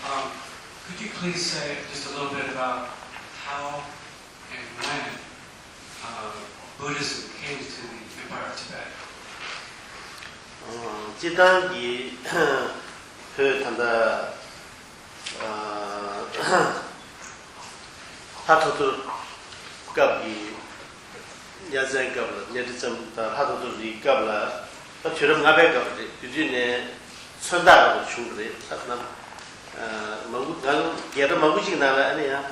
Um, could you please say just a little bit about how and when uh, Buddhism came to the Empire of Tibet? སྤྱིར་བཏང་གི་བོད་ད་ལྟ་ལྷ་ཐོ་ཐོ་སྐབས་ཀྱི་གཉའ་བཙན་སྐབས་ལ། གཉའ་ཁྲི་བཙན་པོ་དང་ལྷ་ཐོ་ཐོ་རིའི་སྐབས་ལ་ད་དུས་རབས་ལྔ་པའི་སྐབས་རེད། དེ་དུས་ནས་མཚོན་རྟགས་རང་བྱུང་གི་རེད། ལྷ་གནམ་མང་པོ་ང་རྒྱལ་ཁྲ་མང་པོ་ཅིག་ནང་ལ་ཨ་ནི་ཡང་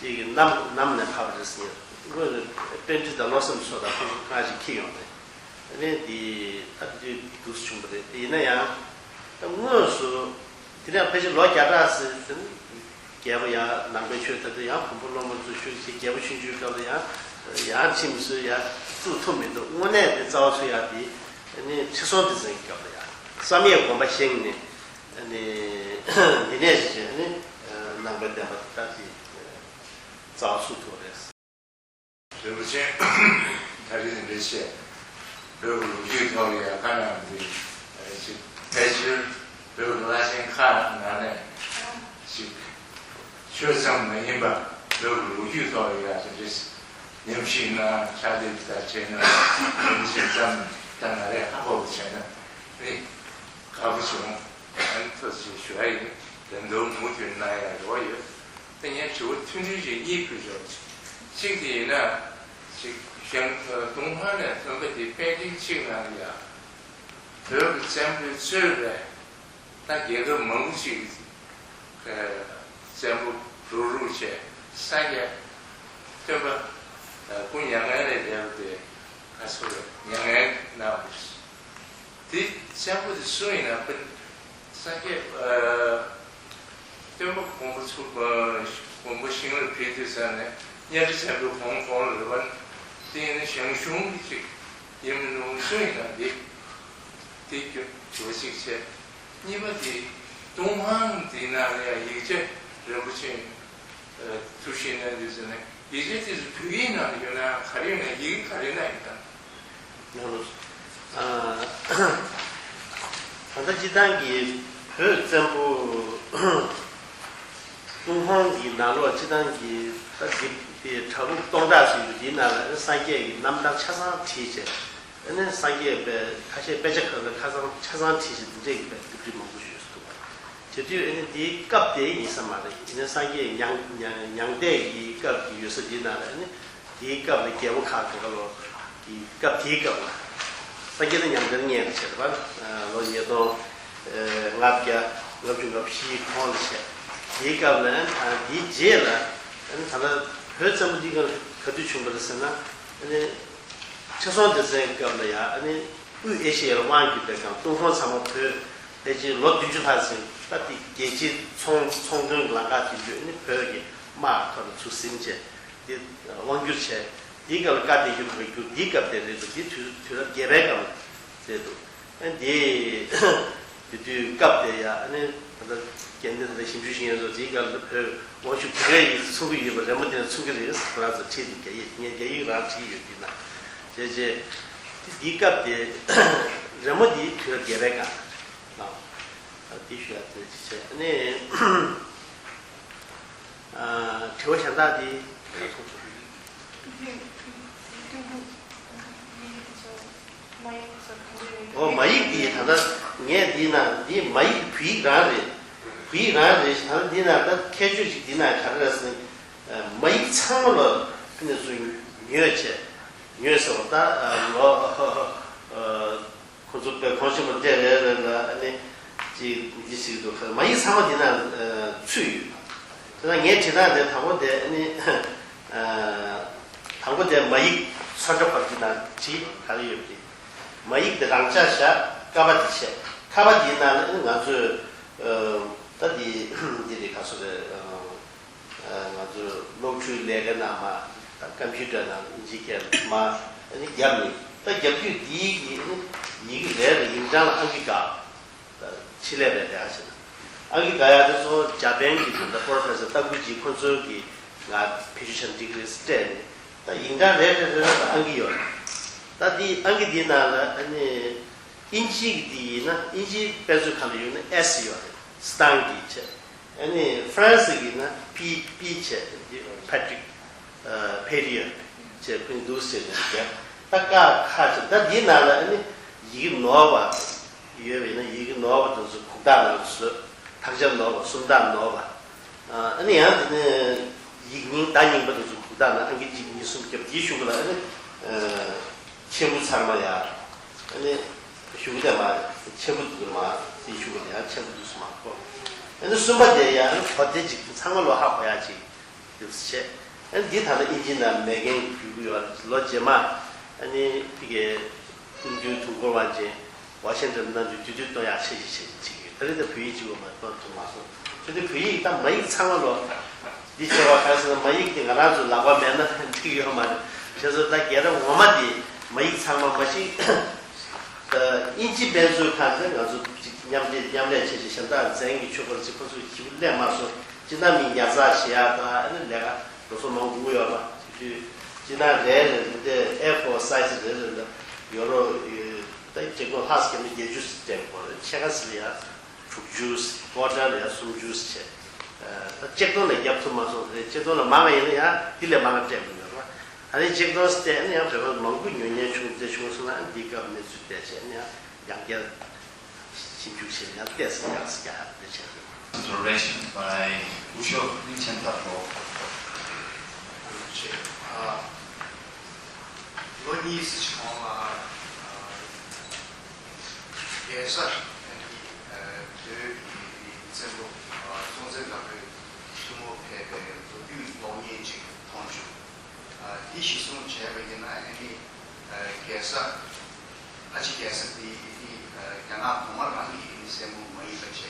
ཅིག་གནམ་གནམ་ནས་ཕབ་པ་རེད་ཟེར། དངོས་ནས་པཎྜི་ཏ་བློ་བཟང་མཚོ་དང་ཁོང་ཚོ་ཁ་ཅིག་འཁྱེར་ཡོང་རེད། ཨ་ནི་འདི་ད་དེ་དུས་འདུག་སེ་བྱུང་བ་རེད། དེ་ཡིན་ན་ཡང་ད་དངོས་སུ་དེ་ནས་ཕལ་ཆེར་ལོ་བརྒྱ་ཕྲག་ཟིན་ཙམ་རྒྱལ་པོ་ཡང་ནང་པའི་ཆོས་ད་ལྟ་ཡང་བོན་པོ་སློབ་མ་ཚོ་ཆོས་བྱེད། རྒྱལ་པོ་ཆུང་ཆུང་སྐབས་ལ་ཡང་ཡང་ཁྲིམས་བཟོས་ཡང་བཙུགས་ཐུབ་མི་འདུག་དངོས་གནས་དེ་རྩ་བ་ཚུགས་ཡག་དེ་ཨ་ནི་ཁྲི་སྲོང་ལྡེ་བཙན་གྱི་སྐབས་ལ་ཡང་བསམ་ཡས་དགོན་པ་བཞེངས་ནས་ཨ་ནི་འདི་ནས་བྱས་ཨ་ནི་ནང་པའི་བསྟན་པ་དེ་ད་དེ་རྩ་བ་ཚུགས་ཐུབ་པ་རེད། རིན་པོ་ཆེ་ད་རེས་འདི་བཤད། བོད་ཀྱི་ལོ་རྒྱུས་ཐོག་ལ་ཡང་ཁ་ནང་འདི་ཅིག་ཕལ་ཆེར་བོད་ཀྱི་བླ་ཆེན་ཁག་ནང་ནས་ཅིག་ཆོས་ཙམ་མ་ཡིན་པ་བོད་ཀྱི་ལོ་རྒྱུས་ཐོག་ལ་ཡང་དེ་འདྲས་ཉམས་ཞིབ་གནང་། ཕྱག་དེབ་དང་བཅས་ན་རིན་པོ་ཆེ་ཙམ་ད་ང་རས་ཧ་གོ་བ་བྱས་ན་རེད། དགའ་པོ་བྱུང་། ཨ་ནི་ཐུགས་རྗེ་ཆེ་ཞུ་ཡ་ཡིན། ལན་འདུག་མུ་མཐུད་གནང་ཡ་རེ་བ་ཡོད། ད་ངས་དྲི་བ་ཐུང་ཐུང་ཞིག་གཉིས་ཕུལ་ཆོག་གཅིག་དེ་ཡིན་ན་ཅིག་ཞང་ཏུན་ཧོང་ནས་ཐོན་པ་དེ་པཎ་ཌི་ཏ་གཅིག་ནང་ལ་ཡ་བོད་ཀྱི་བཙན་པོས་གཙོས་པའི་ད་རྒྱལ་ཁབ་མང་པོ་ཅིག་བཙན་པོ་རུག་རུག་བྱས། སངས་རྒྱས་སྟོན་པ་སྐུ་མྱ་ངན་ལས་འདས་པ་དེ་ག་ཚོད་རེད། མྱ་ངན་གནང་བ་རེད། དེ་བཙན་པོ་དེ་སུ་ཡིན་ན་དཔེར་ན་སངས་རྒྱས་ཨ་སྟོན་པ་དགོངས་པ་ཚུགས་པ་དགོངས་པ་ཞིང་ལ་ཕེབས་དུས་ཙམ་ནས་གཉའ་ཁྲི་བཙན་པོའི་དགོངས་དགོངས་ལ་རེ་བ་བསྟན་ནས་ཞང་ཞུང་གི་ཅིག་ཡིན་མིན་ནོ་སུ་ཡིན་ན་འདི་འདི་དྲི་བ་གཅིག་བྱས། གཉིས་པ་དེ་ཏུན་ཧོང་འདི་ནང་ལ་ཡང་ཡིག་ཆ་རིན་པོ་ཆེ་ཐུགས་ཞིབ་གནང་དུས་ཙམ་ནས་ཡིག་ཆ་དེ་ཚོ་བོད་ཡིག་ནང་ལ་ཡོད་ན་ག་རེ་ཡོད་ན་ཡི་གེ་ག་རེ་ནང་ཡོད་དམ། ཡང་ལོ། ད་ལྟ་སྤྱིར་བཏང་གི་བོད་བཙན་པོ་ཏུན་ཧོང་གི་ནང་ལོགས་སྤྱིར་བཏང་གི་ད་འདི་དེ་བྲག་ཕུག་སྟོང་ཕྲག་ཟེར་རྒྱུ་འདིའི་ནང་ལ་སངས་རྒྱས་ཀྱི་རྣམ་ཐར་ཆ་ཚང་བྲིས་བྱས། ཨ་ནི་སངས་རྒྱས་པའི་ཁ་ཤས་དཔེ་ཆ་ཁག་ལ་ཁ་སང་ཆ་ཚང་བྲིས་བྱས་འདི་འདྲས་ཀྱི་དཔེ་དེབ་ཁྲིད་མང་པོ་ཞིག་ཡོད་ས་འདུག་བ། བྱེད་དུས་ཨ་ནི་འདིའི་སྐབས་དེ་ཡིན་ས་མ་རེད། ཡིན་ན་སངས་རྒྱས་མྱང་མྱང་མྱང་འདས་ཀྱི་སྐབས་ཀྱི་ཡོད་ས་འདིའི་ནང་ལ་ཨ་ནི་འདིའི་སྐབས་ལ་རྒྱལ་པོ་ཁག་དེ་ག་ལོ་གི་སྐབས་དེའི་སྐབས་ལ་སངས་རྒྱས་ནི་མྱང་འདས་མངལ་དུ་བྱས་པ་ལོ་ཉིས་སྟོང་ལྔ་བརྒྱ་ལྔ་བཅུ་ང་བཞི་གོང་ལ་བྱས། དེའི་སྐབས་ལ་ཨ་ནི་འདིའི་རྗེས་ལ་ཨ་ནི་ད་ལྟ་བོད་བཙན་པོ་འདི་ག་ག་དུས་བྱུང་བ་རེད་ཟེར་ན་ཨ་ནི། ཁྲི་སྲོང་ལྡེ་བཙན་སྐབས་ལ་ཡང་ཨ་ནི་དབུས་ཨེ་ཤེ་ཡར་དབང་བསྒྱུར་བའི་སྒང་ཏུན་ཧོང་ཚང་མ་བོད་ཕལ་ཆེར་ལོ་བདུན་ཅུ་ལྷག་ཙམ་ད་ལྟའི་རྒྱལ་སྤྱིའི་ཚོང་ཚོང་དོན་གྱི་ལམ་ཁ་དེ་ཚོ་ཨ་ནི་བོད་ཀྱི་དམག་ཐོག་ལ་ཚུར་ཟིན་བྱས་དེ་དབང་བསྒྱུར་བྱས། དེའི་སྐབས་ལ་བཀའ་བསྟན་འགྱུར་བ་བསྒྱུར། དེའི་སྐབས་དེ་རེད་འདུག་དེ་དུས་དུས་རབས་བརྒྱད་པའི་སྐབས་རེད་འདུག་ཨ་ནི་དེ། དུས་སྐབས་དེ་ཡ་ཨ་ནི་ད་ལྟ་དགེ་ལྡན་ད་ལྟ་ཞིབ་འཇུག་བྱེད་མཁན་ཚོ་དེའི་སྐབས་ལ་བོད་དབང་ཤུགས་ག་རེ་ཡིན་མཚོན་གྱི་ཡོད་པ་རེད་མོ། དེ་ནས་མཚོན་གྱི་རེད། ཁོ་རང་ཚོ་ཁྲིད་དེ་རྒྱ་ཡིག་ངས་རྒྱ་ཡིག་རང་ཁྲིད་ཡོད་དེ་ན། བྱས་རྗེས་དེ་དེའི་སྐབས་དེ་རེད་མོ། དེའི་དུས་རབས་བརྒྱད་པའི་སྒང་ལ་དེ་ཞུ་ཡ་དེ་བྱས་ཨ་ནི། དྲི་བ་གཞན་དག་འདི། ཨོ་མ་ཡིག་འདི་ད་ལྟ་ངས་འདི་ན་འདི་མ་ཡིག་བོད་ཡིག་རང་རེད། བོད་ཡིག་རང་རེད། ད་ལྟ་འདི་ན་ད་ཁྱད་ཆོས་ཅིག་འདི་ན་ག་རེ་རེད་ཟེར་ན། མ་ཡིག་ཚང་མ་ལ་ཕུ་ནས་སུ་ཉོས་བྱས་ཉོས་ཟེར་བ་ད་ལོ། ཁོ་ཚོ་དཔེ་གོང་ཆེན་པོ་འདྲ་རེ་རེ་ལ་ཨ་ནི་ཅིག་འདི་ཞིག་འདུག་མ་ཡིག་ཚང་མ་འདི་ན་ཚུད་ཡོད། དེ་ན་ངའི་དྲི་བ་དེ་དང་པོ་དེ་ཨ་ནི་དང་པོ་དེ་མ་ཡིག་མཚོན་ཆ་བར་གྱི་ན་བྲིས་ག་རེ་ཡོད་པ་རེད། མ་ཡིག་དེ་རང་འཇགས་བཞག་ཀ་པ་དེ་བཤད། ཀ་པ་དེའི་ནང་ལ་ཨ་ནི་ང་ཚོས་ད་འདི་འདི་རེད་ག་སོ་རེད། ང་ཚོའི་སློབ་ཕྲུག་ལས་ཀ་ནང་མ་ད་ཀམ་པུ་ཊར་ནང་ཨིན་ཇི་སྐད་མ་ཨ་ནི་རྒྱབ་ནས་ད་རྒྱབ་དུས་འདིའི་གི་ཨ་ནི་ཡི་གེ་རེ་རེ་ཡིག་ཚང་ལ་ཨང་ཀི་བཀག་ད་ཆེད་ལས་པའི་ལས་ཀ་བྱེད་ན་ཨང་ཀི་བཀག་ཡག་དེ་ཚོ་ཇ་པན་གི་དེ་འདྲ་པོ་རོ་ཕེ་སར་ཏ་ཀུ་ཅི་ཁོ་ཚོའི་གི་ང་ཕེ་ཤུ་ཆན་ཌི་གི་རི་སྤྲད་ནས་ད་ཡིག་ཚང་རེ་རེ་རེ་རེ་ལ་ཨང་ཀི་ཡོད་རེད། ད་འདི་ཨང་ཀི་འདིའི་ནང་ལ་ཨ་ནི་ཨིན་ཇི་གི་འདི་ཡིན་ན་ཨིན་ཇིའི་དཔེ་མཛོད་ཁང་དུ་ཡོད་ན་ཨེས་ཡོད་རེད། སི་ཏང་གི་བྱས། ཨ་ནི་ཧྥ་རན་སི་གི་ན་པི་པི་བྱས་ཏེ་ཕ་ཏྲིག་ཕེ་རི་ཡ་བྱས་ཕུན་དུ་ཟེར་ནས་བྱས་ད་ཀ་ཁ་བྱས་ད་འདིའི་ནང་ལ་ཨ་ནི་ཡི་གེ་ནོར་བ་ཡོད་པས་ན་ཡི་གེ་ནོར་བ་དེ་ཚོ་གུག་རྟགས་ནང་དུ་བཟོས། དག་ཆ་ནོར་བ་སུམ་རྟགས་ནོར་བ། ཨ་ནི་ཡང་དེ་ནས་ཡིག་རྙིང་བརྡ་རྙིང་པ་དེ་ཚོ་གུག་རྟགས་ནང་ཨང་ཀི་གཅིག་གཉིས་གསུམ་བརྒྱབ་དེའི་གཞུག་ལ་ཨ་ནི་ཆེན་པོ་ཚང་མ་ཡ་ཨ་ནི། གཞུག་ལས་མ་ཆེན་པོ་འདུག་མ་དེ་གཞུག་ལ་ཡང་ཆེན་པོ་འདུག་སུ་མ་གོ་ཨ་ནི་གསུམ་པ་དེ་ཡང་གོ་བདེ་ཅིག་ཚང་མ་ལོ་ཧ་གོ་ཡ་ཅིག་འདུག་སེ་བྱས། ཨ་ནི་འདི་ད་ལྟ་ཨིན་ཇི་ནང་མེད་མཁན་གྱི་བརྒྱུད་ཀྱི་ཡོད་རེད། ལོ་རྗེས་མ་ཨ་ནི་དེ་གའི་སྐུ་མདུན་དུས་འཁོར་དབང་ཆེན་ཝ་ཤིང་ཊོན་གནང་དུས་དུས་དུས་གཏོང་ཡག་ཆེ་ཞིག་ཆེ་ཞིག་བྱེད་ཀྱི་ཡོད། ད་རེས་ད་བོད་ཡིག་གཅིག་པོ་མ་གཏོང་ཐུབ་མ་སོང་། དེ་དུས་བོད་ཡིག་ད་མ་ཡིག་ཚང་མ་ལོ། འདི་བྱེད་པ་ག་རེ་ཟེར་ན་མ་ཡིག་དེ་ང་རང་ཚོའི་ལག་པ་མེད་ན་འགྲིག་ཡོད་མ་རེད། བྱས་ཙང་ད་རྒྱལ་རབས་ངོ་མ་དེ་མ་ཡིག་ཚང་མ་མ་གཞི་ད་དབྱིན་ཇི་དཔེ་མཛོད་ཁང་དེ་ང་ཚོ་གཅིག་མཉམ་འབྲེལ་མཉམ་ལས་བྱས་ཏེ་གཞན་དག་འཛིན་གྱི་ཆོས་སྐོར་གཅིག་ཁོ་ཚོས་ཞིབ་ལས་མ་སོང་། སྤྱིར་ན་མི་ཉར་ཚགས་བྱེད་ཡག་དང་ཨ་ནི་ལས་ཀ་ལོ་སོ་མང་པོ་ཡོད་པ་དེ་དུས་སྤྱིར་ན་རེ་རེ་རེ་འདི་ཨེ་ཕོར་སའི་ཛི་རེ་རེ་ལ་ཡོ་རོ་ད་ཅེག་ཏོ་ལྷག་སྐྱེ་མི་བརྒྱད་ཅུ་ཙམ་སྤྲད་དགོས་རེད། ཕྱེད་ཀ་ཙམ་ཡ། དྲུག་ཅུ། ཀོ་ཊར་ལ་ཡ་སུམ་ཅུ་བྱས། ད་ཅེག་ཏོ་ལ་རྒྱབ་ཐུབ་མ་སོང་རེད། ཅེག་ཏོ་ལ་མང་བ་ཡིན་ན་ཡང་འདི་ལས་མང་བ་སྤྲད་དགོས་ཡོད་རེད། ཨ་ནི་ཅེག་ཏོ་སྤྲད་ནས་ཡང་བོད་པ་མང་པོ་ཉོ་ཉན་བྱུང་ཚེ་བྱུང་སོང་ན་འདི་སྐབས་གནས་ཚུལ་བལྟས་བྱས་ནས་ཡང་ཡང་བསྐྱར་ཞིབ་འཇུག་བྱས་ནས་ཡང་བལྟས་སུ་ཡག་སུ་ཡག་བལྟས་བྱས་རེད། Observation by སྐུ་ཞབས་གླིང་ཆེན་ཐར་པོ། ལོ་གཉིས་ཙམ་གོང་ལ། རྒྱལ་ས་བོད་ཀྱི་བཙན་པོ་སྲོང་བཙན་སྒམ་པོའི་ཐུ་མོ་ཕེབས་པའི་ལོ་རྒྱུས་གློག་བརྙན་ཅིག་མཐོང་བྱུང་། འདི་གཞིར་བཟུང་བྱས་པ་ཡིན་ན་ཨ་ནི་རྒྱལ་ས་ཨ་ཅེ་རྒྱལ་ས་འདི་རྒྱ་ནག་གོང་མ་རང་གི་སྲས་མོ་མ་ཡིན་པ་བྱས་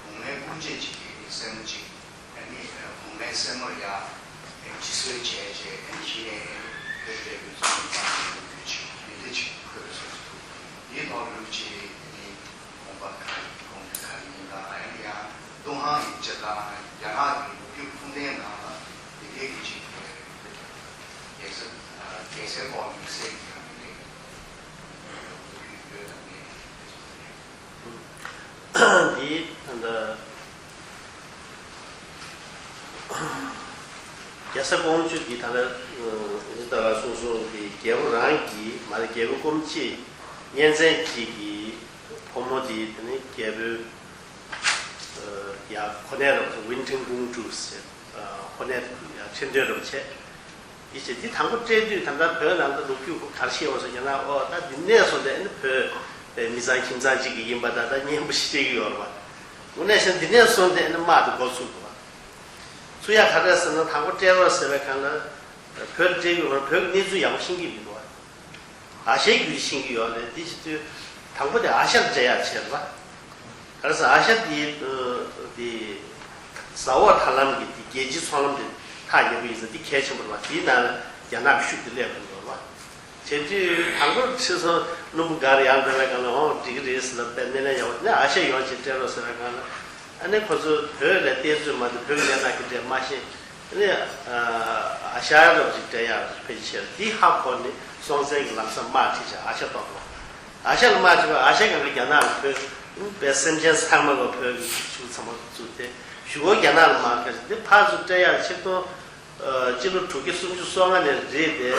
གོང་མའི་སྤུན་མཆེད་ཅིག་གི་སྲས་མོ་ཅིག་ཨ་ནི་གོང་མའི་སྲས་མོར་ཡང་སྤྱི་གསོལ་བྱས་རྗེས་ཨ་ནི་གཞི་ནས་བོད་འབྲས་བུ་ཚོགས་པ་དང་ཡོང་རྒྱུ་ཅིག་མི་འདི་ཅིག་འཁོད་པའི་བཟོ་ཚུལ་འདུག་འདིའི་ཐོག་ལ་ཅིག་ཨ་ནི་དགོངས་པ་ག་རེ་དགོངས་འགལ་ག་རེ་ཡིན་དང་ཨ་ནི་ཡང་ཏུན་ཧོང་ཡིན་ཅེས་དང་རྒྱ་ནག་གི་ལོ་རྒྱུས་ཁུངས་ལྡན་ནང་ལ་འདི་འདྲའི་གི་ཅིག་རྒྱལ་ས་རྒྱལ་སའི་ཐོག་དམིགས་བསལ་གྱི་ཡང་མི་འདྲ་ལོ་རྒྱུས་ཡོད་དང་མེད་དེ་ཚོ་རེད། འདི་ད་ལྟ་རྒྱལ་ས་ཀོང་ཇོ་འདི་ད་ལྟ་འདི་ལྟ་བ་གསུངས་སོང་། འདི་རྒྱལ་པོ་རང་གི་མ་རེད། རྒྱལ་པོ་སྐུ་མཆེད་གཉེན་ཚན་གཅིག་གི་བུ་མོ་འདི་དེ་ནི་རྒྱལ་པོའི་ཡ་ཁོ་ནའི་རབས་སུ་ཝིན་ཁྲིན་ཀུང་ཀྲུའུ་ཟེར། ཁོ་ནའི་ཡ་ཁྲི་འདོན་རབས་བྱས། འདི་བྱས་འདི་དང་པོ་སྤྲད་དུས་ད་ལྟ་བོད་ནང་དུ་ལོ་རྒྱུས་ག་རེ་བཤད་པ་སོགས་ཀྱི་ན་ཨོ་ད་འདི་ནས་བཟུང་སྟེ་ཨ་ནི་བོད་པའི་མི་ཚང་ཁྱིམ་ཚང་གཅིག་གི་ཡིན་པ་ད་ལྟ་སྙན་པོ་ཞིག་སྤྲད་ཀྱི་ཡོད་རེད་པ། དངོས་གནས་བཤད་ན་འདི་ནས་བཟུང་སྟེ་ཨ་ནི་དམག་དེ་འགོ་ཚུགས་འདུག་པ། ཚུགས་ཡ་ག་རེ་ཟེར་ན་དང་པོ་སྤྲད་རོགས་ཟེར་བའི་སྒང་ལ་བོད་ལ་སྤྲད་ཀྱི་ཡོད་རེད། བོད་ཀྱི་གནས་ཚུལ་ཡག་པོ་ཤེས་ཀྱི་མི་འདུག་པ། ཨ་ཤའི་རྒྱུད་ཤེས་ཀྱི་ཡོད་རེད། འདི་བྱེད་དུས་དང་པོ་དེ་ཨ་ཤ་ལ་སྤྲད་ཡ་བྱས་རེད་པ། ག་རེ་ཟེར་ཨ་ཤ་དེ་དེ་ཟ་འོག་ཐར་ལམ་གྱི་དེ་རྒྱལ་སྤྱིའི་ཚོང་ལམ་དེ་ཐག་ཉེ་པོ་ཡིན་ཙང་དེ་གལ་ཆེན་པོ་རེད་པ། དེའི་ནང་ལ་རྒྱ་ནག་གི་ཤུགས་དེ་སླེབས་ཡོང་གི་ཡོད་རེད་པ། བྱེད་དུས་དང་པོར་ཁྲིད་སོང་། བློན་པོ་འགའ་རེ་ཡར་འགྲོ་བའི་སྒང་ལ། འོ་འགྲིག་གི་རེད་ཟེར་ལབ་པའི་སྣེ་ལེན་ཡག་པོ། ནས་ཨ་ཤ་ཡོང་བྱས་སྤྲད་རོགས་ཟེར་བའི་སྒང་ལ། ཨ་ནི་ཁོ་ཚོས་བོད་ལ་བལྟས་ཚོད་མ་གཏོགས་བོད་ཀྱི་གནས་སྟངས་ཀྱི་གྲས་མ་ཤེས། ཨ་ནི་ཨ་ཤ་རབ་ཅིག་སྤྲད་ཡག་ཕལ་ཆེར་དེ་ཧ་གོ་ནས་སྲོང་བཙན་གྱི་ལམ་སང་དམག་ཁྲིད་བྱས་ཨ་ཤ་གཏོར་བ། ཨ་ཤ་ལ་དམག་ཁྲིད་པ། ཨ་ཤ་སྒང་ག་རྒྱ་ནག་ལ་བོད་པའི་སེམས་ཅན་ཚང་མ་ལ་བོད་ཀྱི་ཤུགས་ཚང་མ་བཙུགས་ཏེ་གཞུག་གུ་རྒྱ་ནག་ལ་དམག་ཁྲིད། འདི་ཕར་ཚུར་སྤྲད་ཡག་ཆིག་སྟོང་། ཨ། སྤྱི་ལོ་དྲུག་བརྒྱ་སུམ་ཅུ་སོ་ལྔ་ནས་རེད་དེ།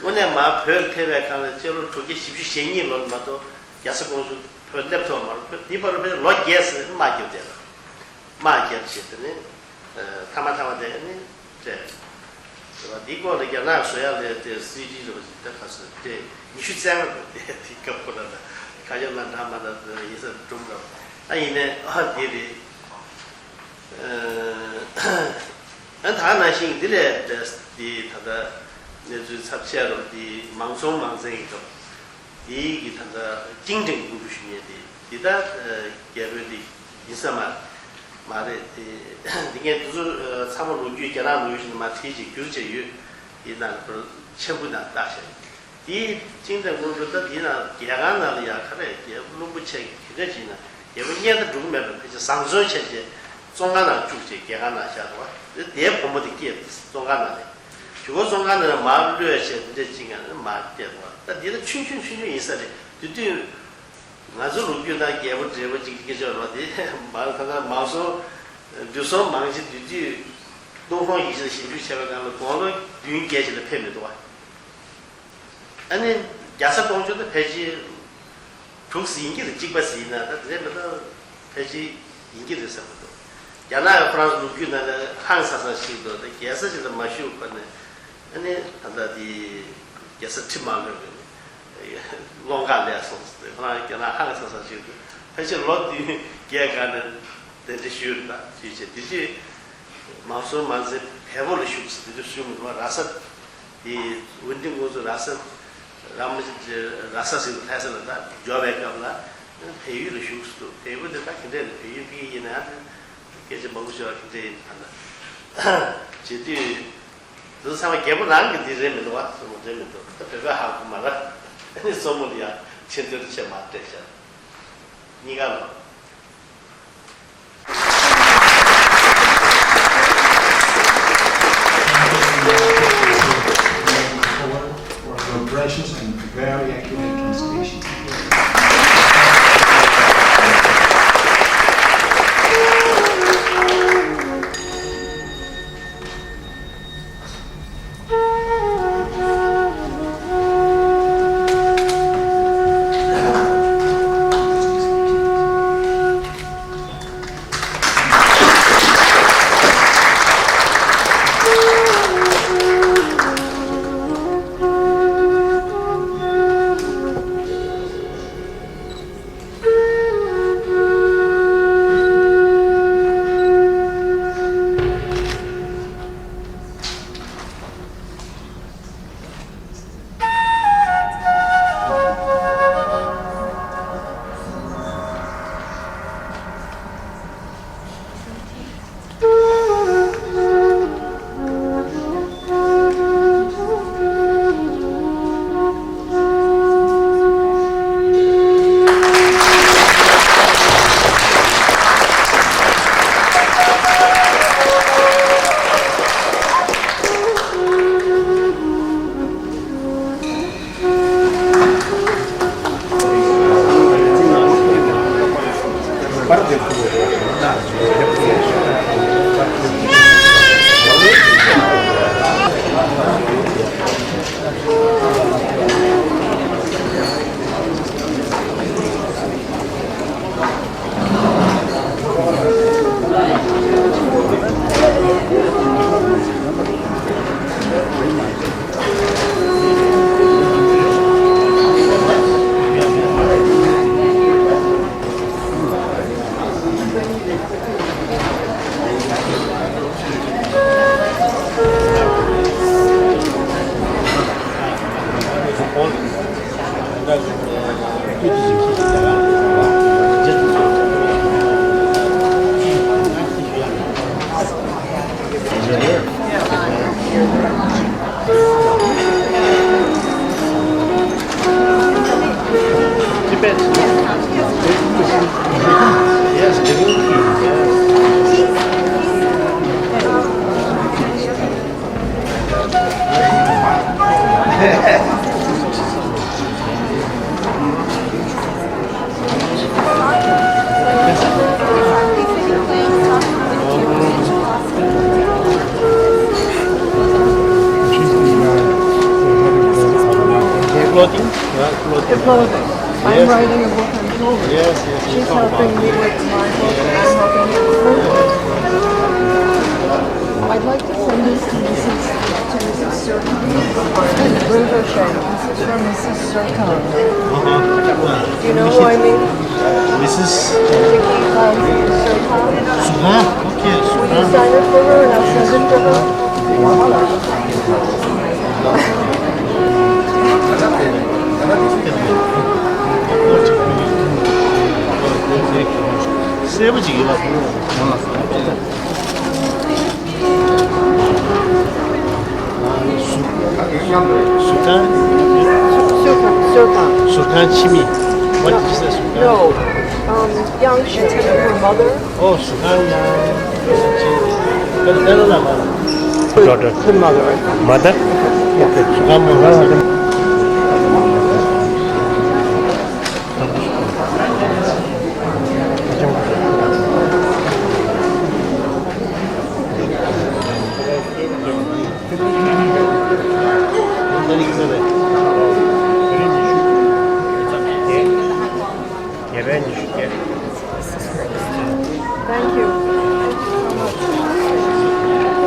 དངོས་གནས་མར་བོད་ལ་ཕེབས་པའི་སྒང་ལ་སྤྱི་ལོ་དྲུག་བརྒྱ་བཞི་བཅུ་ཞེ་གཉིས་ལོ་ལ་མ་གཏོགས་རྒྱ་བཟའ་ཀོང་ཇོ་བོད་སླེབས་ཐུབ་པ་མ་རེད། བོད་འདི་བར་བོད་ལོ་བརྒྱད་ཙམ་དམག་རྒྱབ་བསྡད་ལ། དམག་རྒྱབ་བྱས་དེ་ནས་མཐའ་མ་མཐའ་མ་དེ་ནས་སྤྲད། རེད་པ། འདིའི་སྐོར་ལ་རྒྱ་ནག་བཟོ་ཡག་ལས་དེ་སྲིད་ཇུས་རེད་པ་ཞིག་ད་ག་ཚོད་སྤྲད། ཉི་ཤུ་རྩ་ལྔ་རེད་དེ། དེ་སྐབས་ཁོ་རང་ལ་ཁ་ཤས་ལ་འདྲ་མ་འདྲ་ཡིན་ས་སྒྲུང་འདྲ་བ། ཨ་ཡིན་ནའི་ཨ་འདི་རེད། ཨ་ད་ནང་བཞིན་འདི་ལས་འདི་ད་ལྟ་གནས་ཚུལ་ཚབས་ཆེ་རུ་འདི་མང་སྲོང་མང་བཙན་གྱི་སྐབས་འདི་གི་ད་ལྟ་ཅིང་ཀྲེང་ཀུང་ཀྲུའུ་ཞུ་མཁན་འདི་འདི་ད་རྒྱལ་པོའི་འདི་ཡིན་ས་མ་མ་རེད་དེ། འདི་ངས་འདི་ཚོ་ཚང་མ་ལོ་རྒྱུས་རྒྱ་ནག་ལོ་རྒྱུས་ནང་མར་བྲིས་བྱས་བསྒྱུར་བྱས་ཡོད། འདི་ནང་ཁོ་ཆེན་པོ་ནང་བཏགས་བཞག་དེའི་ཅིང་ཀྲེང་ཀུང་ཀྲུའུ་ད་དེའི་ནང་རྒྱལ་ཁང་ནང་ལ་ཡ་ག་རེ་རྒྱལ་པོ་བློན་པོ་ཆེ་གི་ག་འདྲ་ཅིག་ན་རྒྱལ་པོ་གཉེན་དུ་འགྲོ་གི་མེད་པར་ཕལ་ཆེར་བཟང་བཙོན་བྱས་རྗེས་བཙོན་ཁང་ནང་བཅུག་བྱས་རྒྱལ་ཁང་ནང་བཞག་འདུག་བ། དེའི་བུ་མོ་དེ་སྐྱེས་བཙོན་ཁང་ནང་ནས་གཞུག་གུ་བཙོན་ཁང་ནང་ནས་མར་གློད་བྱས་འདི་འདྲ་ཅིག་ཡང་མར་སྐྱེས་འདུག་བ། ད་འདི་ལ་ཆུང་ཆུང་ཆུང་ཆུང་ཡིན་ས་རེད། དེ་དུས་ང་ཚོ་ལོ་རྒྱུས་ནང་རྒྱལ་པོ་བགྲེས་པོ་ཅིག་སྐད་ཆ་རོ་དེ་མར་ད་ལྟ་མང་སོང་། འདུས་སྲོང་མང་ཆེ་དུས་དུས་ཏུན་ཧོང་ཡིག་ཆ་ལ་ཞིབ་འཇུག་བྱས་པའི་སྒང་ལ་དགུང་ལོ་བདུན་བརྒྱད་ཅིག་ལ་ཕེབས་མི་འདུག་བ། ཨ་ནི་རྒྱ་བཟའ་ཀོང་ཇོ་ད་ཕལ་ཆེར་དྲུག་ཙམ་ཡིན་གྱི་རེད། གཅིག་པ་ཙམ་ཡིན་ན་ད་དེ་འདྲ་མི་འདུག་ཕལ་ཆེར་ཡིན་གྱི་རེད་བསམ་གྱི་འདུག་རྒྱ་ནག་གི་ཁོ་རང་ཚོ་ལོ་རྒྱུས་ནང་ལ་ཧང་སང་ས་ཞིག་འདུག་ད་རྒྱལ་ས་ཅིག་ལ་མ་བཞུགས་གོང་ནས་ཨ་ནི་ད་ལྟ་དེ་རྒྱལ་ས་ཁྲི་མ་ལོན་པའི་ཀློང་ཀ་ལས་སོང་ཟེར་ཏེ་ཁོ་རང་རྒྱ་ནག་ཧང་སང་ས་ཞིག་འདུག་ཕལ་ཆེར་ལོ་བདུན་བརྒྱད་སྒང་ནས་གདན་འདྲེན་ཞུས་རེད། ད་ཞུས་བྱས་དེ་དུས། མང་སྲོང་མང་བཙན་བལ་པོ་ལ་བཞུགས་ཟེར་དེ་དུས་ཞུ་མི་འདུག་ར་ས་དེ་ཝུན་ཏིང་ཀུང་ཚོ་ར་ས་ར་མ་ར་ས་ཟེར་དུས་ལྷ་ས་ལ་ད་འབྱོར་བའི་སྐབས་ལ་བལ་ཡུལ་ལ་བཞུགས་སུ་འདུག་བལ་པོ་དེ་ད་ག་འདྲས་ལ་བལ་ཡུལ་གི་ཡིན་ན་ཡང་སྐད་ཆ་མང་པོ་ཤོད་པ་ག་འདྲས་ཡིན་ད་ན་བྱེད་དུས་དེ་ཚོ་ཚང་མ་རྒྱལ་པོ་རང་གི་དེ་རེད་མི་འདུག་བ་སོ་མ་རེད་མི་འདུག་ད་བོད་པའི་ཧ་གོ་མ་ར་ཨ་ནི་སྲོ་མོ་ལ་ཡང་ཆེ་འདོད་ཆེ་མ་སྤྲད་ཤག་གཉིས་ཀ་ལ། For your precious and very accurate translation. Hello there. I'm Yes. writing a book on Poland. Yes, yes, you She's talk about helping me it. with my book, and I'm helping her with her book. I'd like to send this to Missus to Missus Sirkhan. Rinpoche. This is from Missus Sirkhan. Uh-huh. Do you know who I mean? Missus Vicky from Missus Sirkhan. Sirkhan? Okay, Would you Sirkhan. Sign it for her and I'll send it to her? གསལ་པོ་ཅིག་ཡོད་པ། ཟུར་ཁང་། ཟུར་ཁང་། ཟུར་ཁང་། ཟུར་ཁང་ཕྱི་མི། What did you say? ཟུར་ཁང་། No. Um, young, she took her mother. Oh, ཟུར་ཁང་ཡང་ཅི། Daughter. Her mother, right? Mother? Yeah. Okay. ཟུར་ཁང་མོ་ལ། Thank you. Thank you so much.